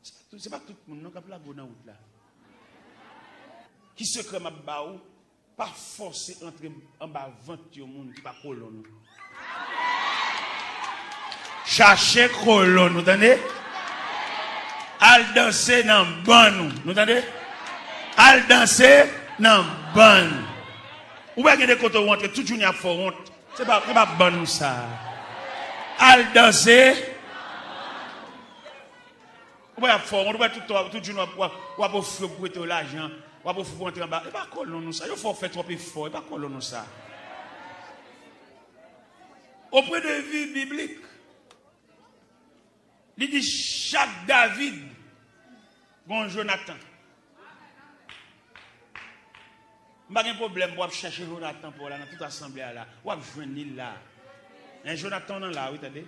Se pa tout, se pa tout moun non k ap lage w nan wout la. Ki sekrè m ap ba ou? Pa fòse antre anba vant yon moun ki pa kolonn ou. Chache kolonn ou, tande? Al danse nan bann ou, nou tande? Al danse nan bann. Ou wè gen de kote ou antre, tout jounen ap fè w wont. Se pa, se pa bann ou sa. Al danse. Ou pa ap fè w wont, ou pa tout tan, tout jounen w ap, w ap, w ap ofri yo pou prete w lajan, w ap ofri pou antre anba. E pa kolonn ou sa, yo fè w fè twòp efò, e pa kolonn ou sa. O pwen de vi biblik, li di chak David gon Jonatan. M pa gen pwoblèm pou w ap chèche Jonatan pa w la nan tout asanble a la. W ap jwenn li la. En, Jonatan w nan la, wi, tande.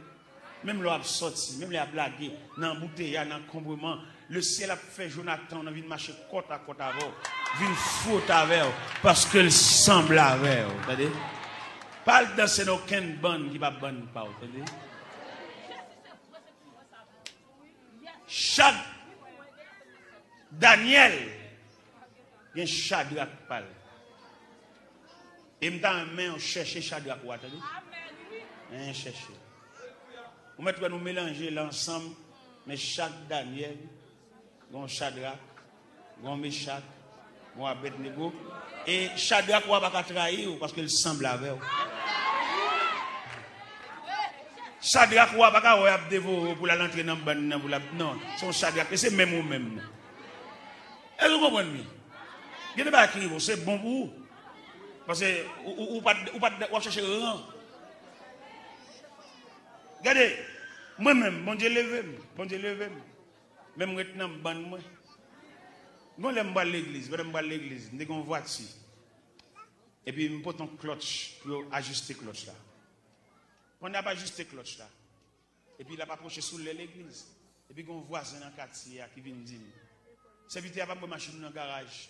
Menm lè w ap sòti, menm lè y ap lage, nan anbouteyaj, nan ankonbreman, lesyèl ap fè Jonatan w nan vin mache kòt a kòt avè w, vin fwote avè w, paske l sanble avè w, tande. Pa al danse nan okenn bann ki pa bann pa w, tande. Chak Danyèl gen Chadrak pa l. E m ta renmen w chèche Chadrak ou a, tande. En, chèche. Ou mèt wè nou melanje la ansanm, men chak Danyèl gen yon Chadrak, gen yon Mechak, gen yon Abèdnego. E Chadrak ou a pa ka trayi w, paske l sanble avè w. Chadrak ou a pa ka wè y ap devore w pou l al antre nan bann nan, pou l ap, non, se yon Chadrak, e se menm ou menm nan. Èske w konprann mi? Gen de bagay ki rive w, se bon pou ou. Paske ou, ou, ou pa t, ou pa t, w ap chèche ran. Gade, mwen menm, Bondye leve m, Bondye leve m. Men m ret nan bann mwen. Gon lè m pral legliz, pandan m pral legliz, m te gen yon vwati. Epi m pote yon klòtch pou yo ajiste klòtch la. Pandan y ap ajiste klòtch la, epi l ap apwoche sou lè legliz. Epi gen yon vwazen nan katye a ki vin di m, "Sèvitè a pa m wè machin ou nan garaj.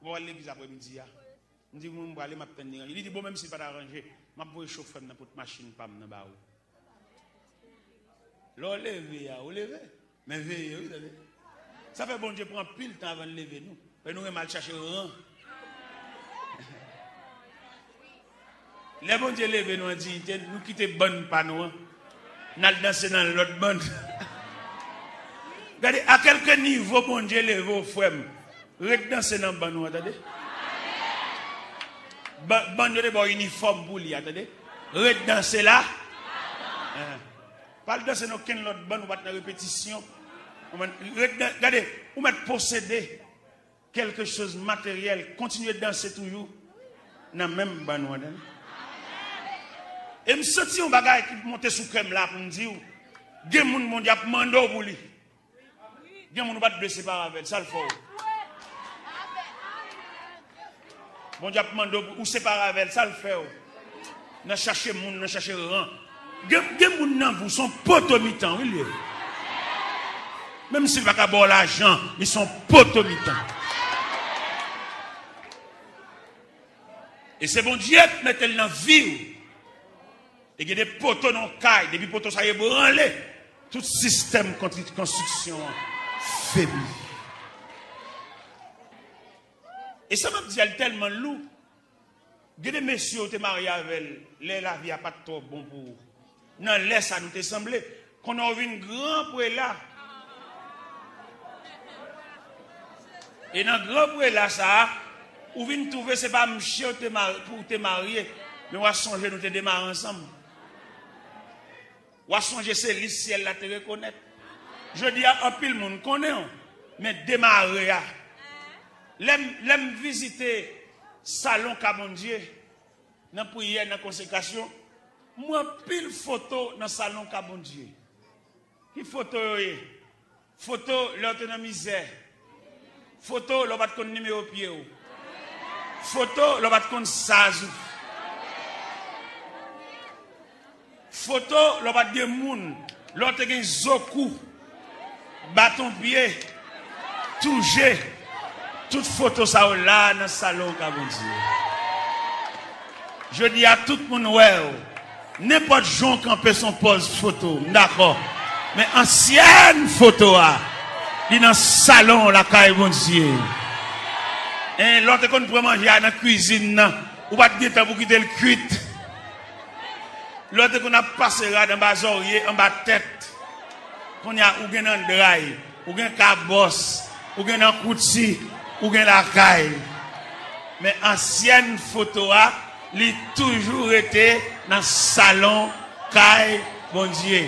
Ou pa pral legliz aprèmidi a?" M di, "Wi, m prale, m ap tann li ranje." Li di, "Bon, menm si l pa t aranje, m ap voye chofè m nan pote machin pa m nan ba ou." Lè w leve a, ou leve. Men veye, wi, tande. Sa fè Bondye pran anpil tan avan l leve nou. Fè nou renmen al chache ran. Lè Bondye leve nou an diyite, nou kite bann pa nou an. N al danse nan lòt bann. Gade, a kèlke nivo Bondye leve w, frè m, ret danse nan bann ou an, tande. Ba-, bann yo te ba w inifòm pou li a, tande. Ret danse la. Hein. Pa al danse nan okenn lòt bann, ou pa t nan repetisyon. Ou mèt ret nan, gade, ou mèt posede quelque chose matériel, kontinye danse toujou nan menm bann ou an, tande. E m santi yon bagay ki monte sou kè m la pou m di w, gen moun Bondye ap mande w pou li. Gen moun ou pa t dwe separe avè l, sa l fè w? Bondye ap mande w pou ou separe avè l, sa l fè w? Nan chache moun, nan chache ran. Gen, gen moun nan vi w, se yon poto mitan, wi, l ye. Menm si l pa ka ba w lajan, li se yon poto mitan. E se Bondye k mete l nan vi w. E gen de poto nan yon kay, depi poto sa yo ebranle, tout sistèm kontri-, konstriksyon an febli. E sa m ap di a, li tèlman lou. Gen de mesye ou te marye avè l, lè lavi a pa t twò bon pou ou. Nan lè sa nou te sanble, konnen w vin gran prela. E nan gran prela sa a, ou vin twouve se pa misye w te mar-, pou w te marye, men w a sonje nou te demare ansanm. W a sonje se li syèl la te rekonèt. Jodi a, anpil moun konnen w, men demare a. Lè m, lè m vizite salon ka Bondye, nan priyè, nan konsekrasyon, m wè anpil foto nan salon ka Bondye. Ki foto yo ye? Foto lè w te nan mizè. Foto lè w pa t konn nimewo pye w. Foto lè w pa t konn saz ou. Foto lè w pa t gen moun. Lè w te gen zo kou, baton pye, tou je. Tout foto sa yo la nan salon ka Bondye. Jodi a, tout moun wè w. Nenpòt jan w kanpe, se yon pòz foto, m dakò. Men ansyèn foto a, li nan salon lakay Bondye. E lè w te konn pran manje a nan kwizin nan, ou pa t gen tan pou kite l kwit. Lè w te konn ap pase rad anba zòrye, anba tèt. Kounye a, ou gen nan dray, ou gen kabòs, ou gen nan kouti, ou gen lakay. Men ansyèn foto a, li toujou rete nan salon kay Bondye.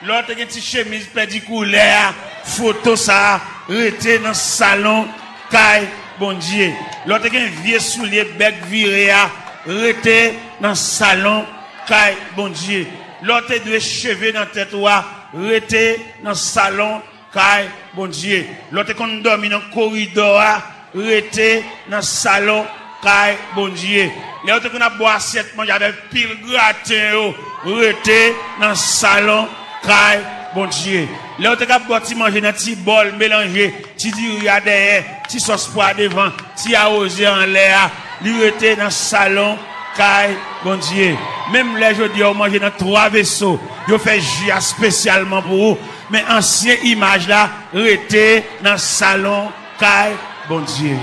Lè w te gen ti chemiz pèdi koulè a, foto sa a rete nan salon kay Bondye. Lè w te gen vye soulye bèk vire a, rete nan salon kay Bondye. Lè w te dwe cheve nan tèt ou a, rete nan salon kay Bondye. Lè w te konn dòmi nan koridò a, rete nan salon kay Bondye. Lè yo te konn ap bwè asyèt manje avèk pil graten yo, rete nan salon kay Bondye. Lè yo te ka bwè ti manje nan ti bòl melanje, ti diri a dèyè, ti sòs pwa devan, ti awozè anlè a, li rete nan salon kay Bondye. Menm lè jodi a ou manje nan twa veso, yo fè ji a espesyalman pou ou, men ansyen imaj la rete nan salon kay Bondye.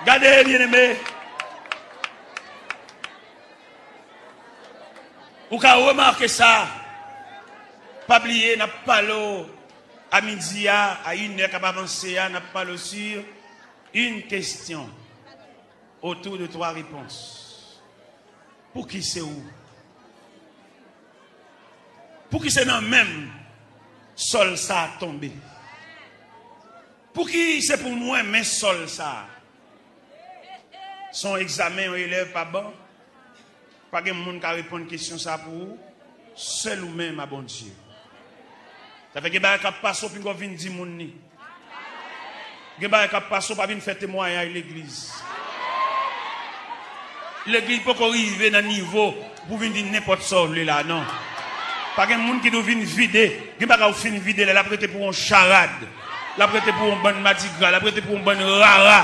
Gade, byeneme, ou ka remake sa. Pa bliye, n ap pale w a midi a, a inè k ap avanse a, n ap pale w sur une question autour de trois réponses. Pouki se ou? Pouki se nan men m sòl sa a tonbe? Pouki se pou mwen men sòl sa a? Se yon egzamen yon elèv pa ban. Pa gen moun ka reponn kesyon sa pou ou. Sèl ou menm a Bondye. Sa fè gen bagay k ap pase w pinga w vin di moun li. Gen bagay k ap pase w pa vin fè temwayaj legliz. Legliz poko rive nan nivo pou vin di nenpòt sa w vle la, non. Pa gen moun ki dwe vin vide. Gen bagay ou fin vide la, l ap rete pou yon charad. L ap rete pou yon bann madigra, l ap rete pou yon bann rara.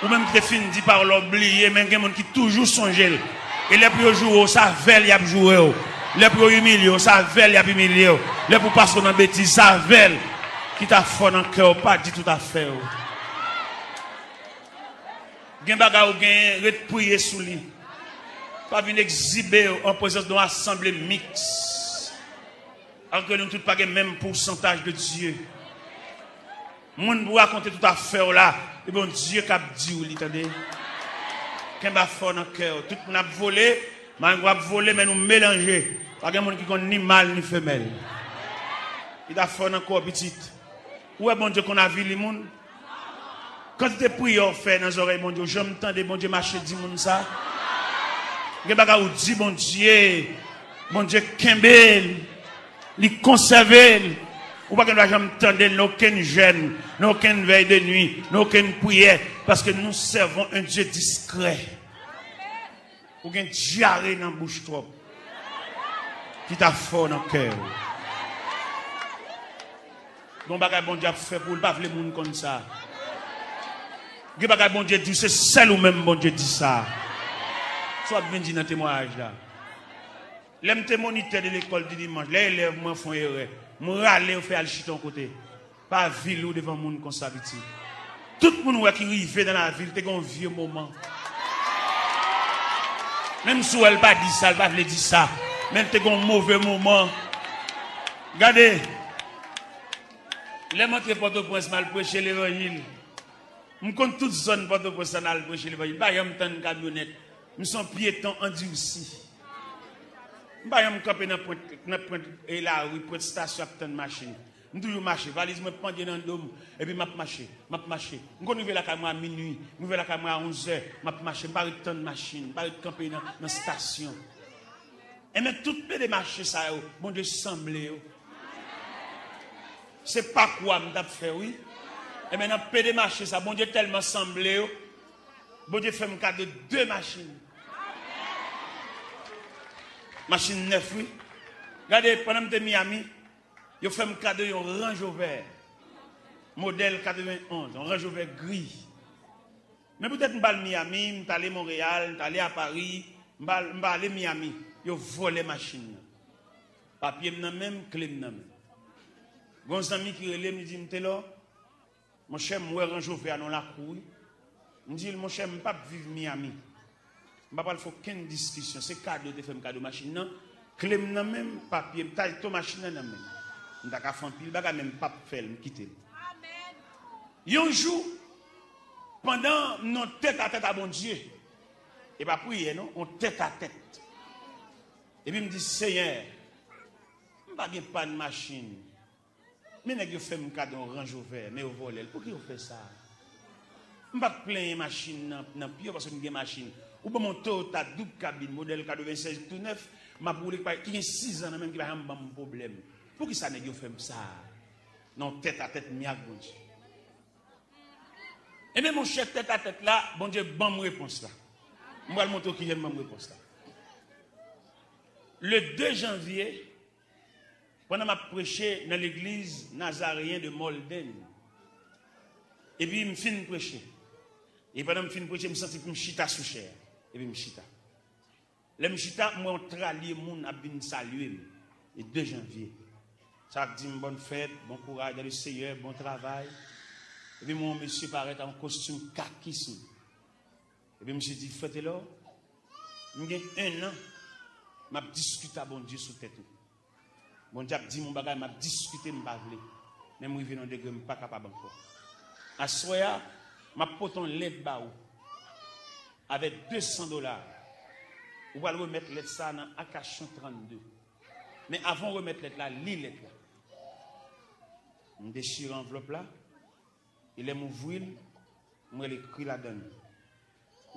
Ou menm ki te fin di pawòl la, w bliye, men gen moun ki toujou sonje l. E lè pou yo joure w, se avè l y ap joure w. Lè pou yo imilye w, se avè l y ap imilye w. Lè pou pase w nan betiz, se avè l. Ki ta fò nan kè w, pa di tout afè w. Gen bagay ou genyen, ret priye sou li. Pa vin egzibe w an prezans de yon asanble miks. Alòske nou tout pa gen menm pousantaj de Dye. Moun pou rakonte tout afè w la, e Bondye k ap di w li, tande. Kenbe afè w nan kè w. Tout moun ap vole, marengo ap vole, men nou melanje. Pa gen moun ki konn ni mal ni femèl. Kite afè w nan kò w, pitit. Ou wè Bondye konn avili moun? Kantite priyè w fè nan zòrèy Bondye, ou janm tande Bondye mache di moun sa? Gen bagay ou di Bondye, Bondye kenbe l, li konsève l. Ou pa gen dwa janm tande l nan okenn jèn, nan okenn vèy de nwi, nan okenn priyè, paske nous servons un Dieu discret. Ou gen dyare nan bouch twòp. Ki ta fò nan kè w. Gon bagay Bondye ap fè pou ou, l pa vle moun konn sa. Gen bagay Bondye di, se sèl ou menm Bondye di sa. Sa w ap vin di nan temwayaj la. Lè m te monitè de lekòl di dimanch, lè elèv mwen fè yon erè, m rale yo fè al chita yon kote. Pa vil ou devan moun konsa, pitit. Tout moun wè ki rive nan lavi l te gen yon vye moman. Menm si w wè l pa di sa, l pa vle di sa. Men l te gen yon move moman. Gade, lè m antre Pòtoprens, m al preche levanjil. M konn tout zòn Pòtoprens la, n al preche levanjil. M pa janm tann kamyonèt. M se yon pyeton andisi. M pa janm kanpe nan pwent, nan pwent, e, lari, pwent estasyon ap tann machin. M toujou mache, valiz mwen pandye nan do m, epi m ap mache, m ap mache. M konn rive lakay mwen a minwi, m rive lakay mwen a onzè, m ap mache, m pa ret tann machin, m pa ret kanpe nan, nan estasyon. Enben, tout pede mache sa yo, Bondye sanble yo. Se pa kwa m t ap fè, wi. Enben, nan pede mache sa, Bondye tèlman sanble yo, Bondye fè m kado de machin. Machin nèf, wi. Gade, pandan m te Miami, yo fè m kado yon Range Rover modèl katrevenn onz, yon Range Rover gri. Men poutèt m pa al Miami, m t ale Monreyal, m t ale a Pari, m pa al, m pa ale Miami. Yo vòlè machin nan. Papye m nan men m, kle m nan men m. Gon zanmi ki rele m, li di m, Telò, monchè, m wè Range Rover a nan lakou, wi. M di l, monchè, m p ap viv Miami. M pa pral fè okenn diskisyon. Se kado yo te fè m kado machin nan. Kle m nan men m, papye m, tayto machin nan nan men m. M ta ka fè anpil bagay, men m p ap fè l, m kite l. Yon jou, pandan m nan tèt a tèt a Bondye, e pa priyè non, yon tèt a tèt. Epi m di, Senyè, m pa gen pàn machin. Men nèg yo fè m kado yon Range Rover, men yo vòlè l. Pouki yo fè sa? M p ap plenyen machin nan, nan pye w paske m gen machin. Ou ban m yon Toyota doub kabin modèl katrevennsèz tou nèf, m ap woule, ki pa, ki gen sizan nan men m, ki pa janm ban m pwoblèm. Poukisa nèg yo fè m sa? Nan yon tèt a tèt m ak Bondye. Ebyen, monchè, tèt a tèt la, Bondye ban m repons la. M pral montre w kijan l ban m repons la. Le de janvye, pandan m ap preche nan legliz Nazareyen de Malden, epi m fin preche, e pandan m fin preche, m santi pou m chita sou chè a, epi m chita. Lè m chita, m wè yon tralye moun ap vin salye m, e de janvye. Sa ap di m, bòn fèt, bon kouraj dans le Seigneur, bon travay. Epi m wè yon mesye parèt ak yon kostim kaki sou li. Epi misye di, Frè Telò, m gen en an, m ap diskite a Bondye sou tèt ou. Bondye ap di m yon bagay, m ap diskite, m pa vle. Men m rive nan yon degre, m pa kapab ankò. Aswè a, m ap pote yon lèt ba ou. Avèk de san dola. Ou pral remèt lèt sa a nan Akasyon trannde. Men avan w remèt lèt la, li lèt la. M dechire anvlòp la. E lè m ouvri l, m wè l ekri ladan l,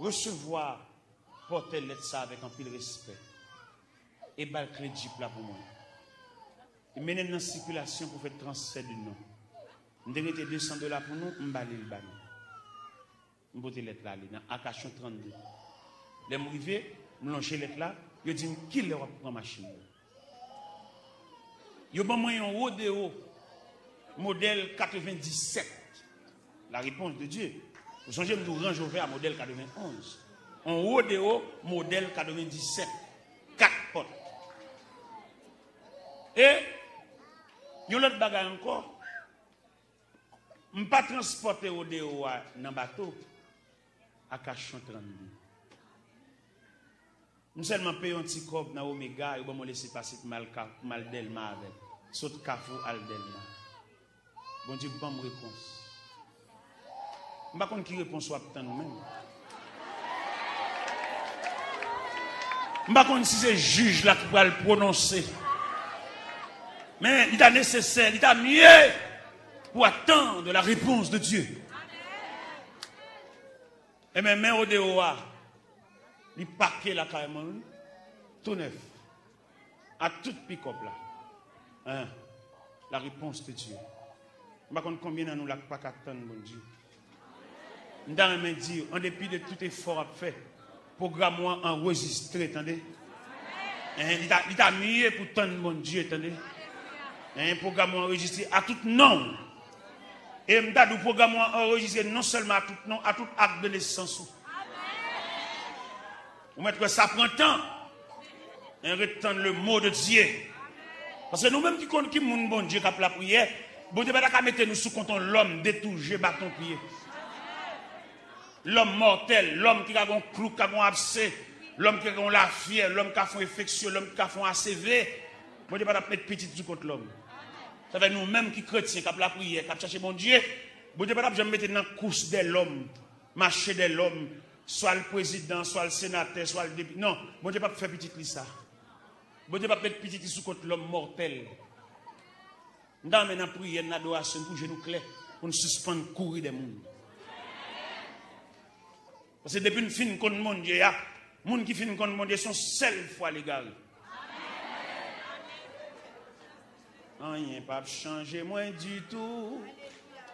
resevwa pòtè lèt sa avèk anpil respè. E ba l kle djip la pou mwen. E mennen l nan sikilasyon pou fè transfè de non. M te rete de san dola pou nou, m ba li l ba nou. M pote lèt la ale nan Akasyon trannde. Lè m rive, m lonje lèt la, yo di m, kilè w ap pran machin nan? Yo ban mwen yon Rodeo modèl katrevenndisèt. La réponse de Dieu. Ou sonje m di w Range Rover a modèl katrevenn onz. Yon Rodeo modèl katrevenndisèt. Kat pòt. E yon lòt bagay ankò, m pa transpòte Rodeo a nan bato, Akasyon trannde. M sèlman peye yon ti kòb nan Omega, yo ban m yon lesepase pou m al ka, pou m al Dèlma avè l. Sot Kafou al Dèlma. Bondye ban m repons. M pa konn ki repons w ap tann ou menm. M pa konn si se jij la ki pral pwononse. Men li ta nesesè, li ta mye pou attendre la réponse de Dieu. Ebyen, men odeo a, li pake lakay mwen, wi. Tou nèf. A tout pikòp la. Hein? La réponse de Dieu. M pa konn konbyen nan nou la k pa ka tann Bondye. M ta renmen di, an depi de tout efò w ap fè, pwogram ou an anrejistre, tande. Hein, li ta, li ta miye pou tann Bondye, tande. Hein, pwogram ou an anrejistre a tout non. E m ta di w, pwogram ou an anrejistre non sèlman a tout non, a tout ak de nesans ou. Ou mèt wè sa pran tan. En, ret tann le mot de Dieu. Paske nou menm ki konn ki moun Bondye k ap lapriyè, Bondye pa ta ka mete nou sou kont yon lòm de tou je baton pye. Lòm mòtèl, lòm ki ka gen yon klou, ka gen yon abse, lòm ki ka gen yon lafyè, lòm ka fè yon enfeksyon, lòm ki ka fè yon A C V. Bondye pa t ap met pitit sou kont lòm. Sa fè nou menm ki kretyen, k ap lapriyè, k ap chache Bondye, Bondye pa t ap janm mete n nan kous dè lòm, mache dè lòm, swa l prezidan, swa l senatè, swa l depi. Non, Bondye p ap fè pitit li sa. Bondye p ap met pitit li sou kont lòm mòtèl. M ta renmen nan priyè n, nan adorasyon n, pou je nou klè, pou n sispann kouri dè moun. Paske depi n fin konn Bondye a, moun ki fin konn Bondye se yon sèl fwa l egare. Anyen p ap chanje mwen ditou,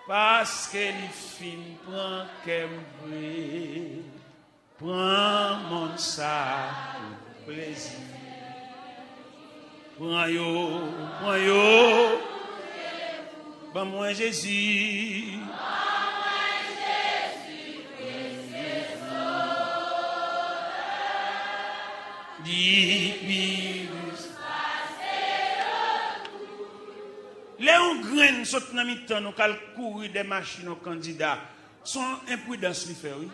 paske li fin pran kè m vre. Pran monn sa pou plezi. Pran yo, pran yo. Ban mwen Jezi. Li pi dous. Lè yon grenn sot nan mitan nou k al kouri dè machin yon kandida, se yon enpridans li fè, wi.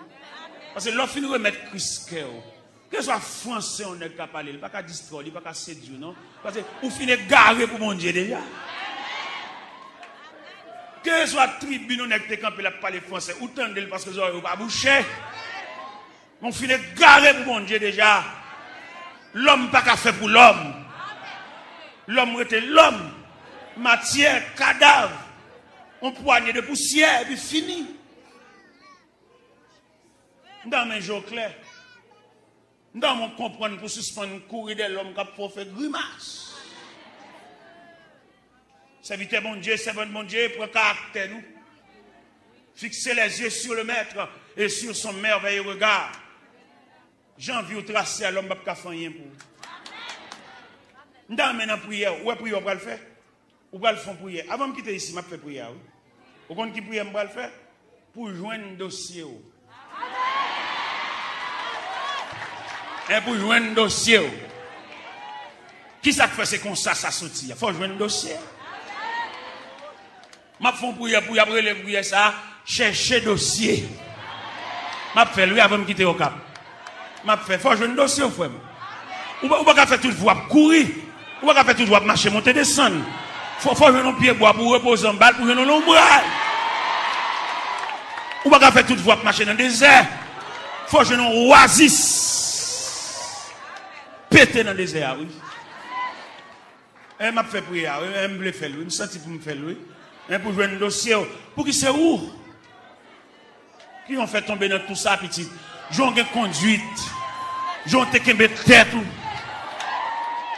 Paske lè w fin remèt Kris kè w, keswa franse yon nèg ka pale, li pa ka distrè w, li pa ka sedui w, non. Paske ou fin egare pou Bondye deja. Keswa tribin yon nèg te kanpe, l ap pale franse, ou tande l paske zòrèy ou pa bouche. Men w fin egare pou Bondye deja. Lòm pa ka fè pou lòm. Lòm rete lòm. Matyè, kadav, yon pwanye de pousyè, epi fini. M ta renmen je w klè. M ta renmen w konprann pou w sispann kouri dè lòm k ap fè w fè grimas. Sèvitè Bondye, sèvant Bondye, pran karaktè nou. Fixez les yeux sur le Maître et sur son merveilleux regard. Jan vi w trase a, lòm p ap ka fè anyen pou ou. M ta renmen nan priyè, ou wè priyè w pral fè? Ou pral fè yon priyè. Avan m kite isi, m ap fè priyè a, wi. Ou konn ki priyè m pral fè? Pou jwenn dosye w. E pou jwenn dosye w. Kisa k fè se konsa sa soti a? Fò w jwenn dosye. M ap fè yon priyè pou y ap rele priyè sa a, chèche dosye. M ap fè l, wi, avan m kite Okap. M ap fè, fò w jwenn dosye w, frè m. Ou pa, ou pa ka fè tout vi w ap kouri. Ou pa ka fè tout vi w ap mache monte desann. Fò, fò w jwenn yon pye bwa pou w repoze anba l, pou w jwenn yon lonbray. Ou pa ka fè tout vi w ap mache nan dezè. Fò w jwenn yon oazis. Pete nan dezè a, wi. E m ap fè priyè a, wi. E m vle fè l, wi. M santi pou m fè l, wi. E pou jwenn dosye w. Pouki se ou? Ki jan w fè tonbe nan tou sa, pitit? Jan w gen konduit. Jan w te kenbe tèt ou.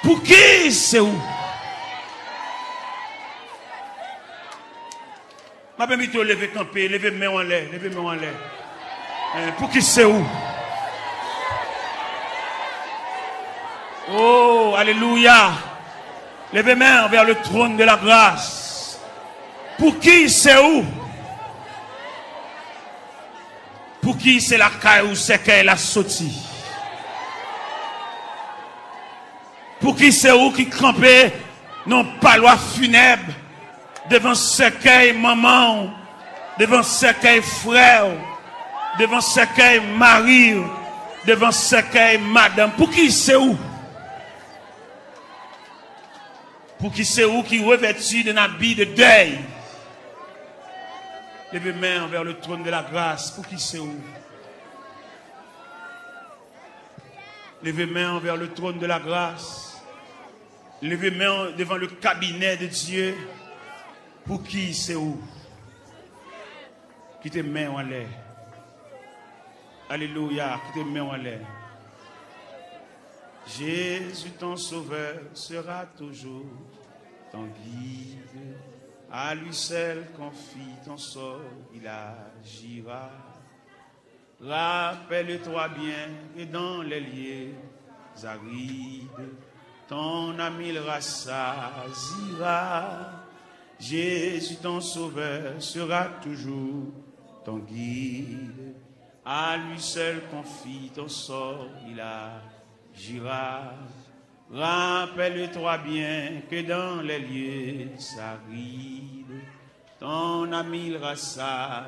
Pouki se ou? M ap envite w leve kanpe, leve men w anlè, leve men w anlè. Eh, pouki se ou? Oh, alelouya. Leve men w vers le trône de la grâce. Pouki se ou? Pouki se lakay ou sèkèy la soti? Pouki se ou ki kanpe nan palwa finèb, devan sèkèy manman w, devan sèkèy frè w, devan sèkèy mari w, devan sèkèy madanm? Pouki se ou? Pouki se ou ki revèti d'un habit de deuil? Leve men w vers le trône de la grâce. Pouki se ou? Leve men w vers le trône de la grâce. Leve men w devan le cabinet de Dieu. Pouki se ou? Kite men w anlè. Alléluia, kite men w anlè. Jésus ton sauveur sera toujours ton guide. À lui seul confie ton sort, il agira. Rappelle-toi bien que dans les lieux arides, ton âme il rassasira. Jésus ton sauveur sera toujours ton guide. À lui seul confie ton sort, il agira. Rappelle-toi bien que dans les lieux arides, ton âme il rassasira.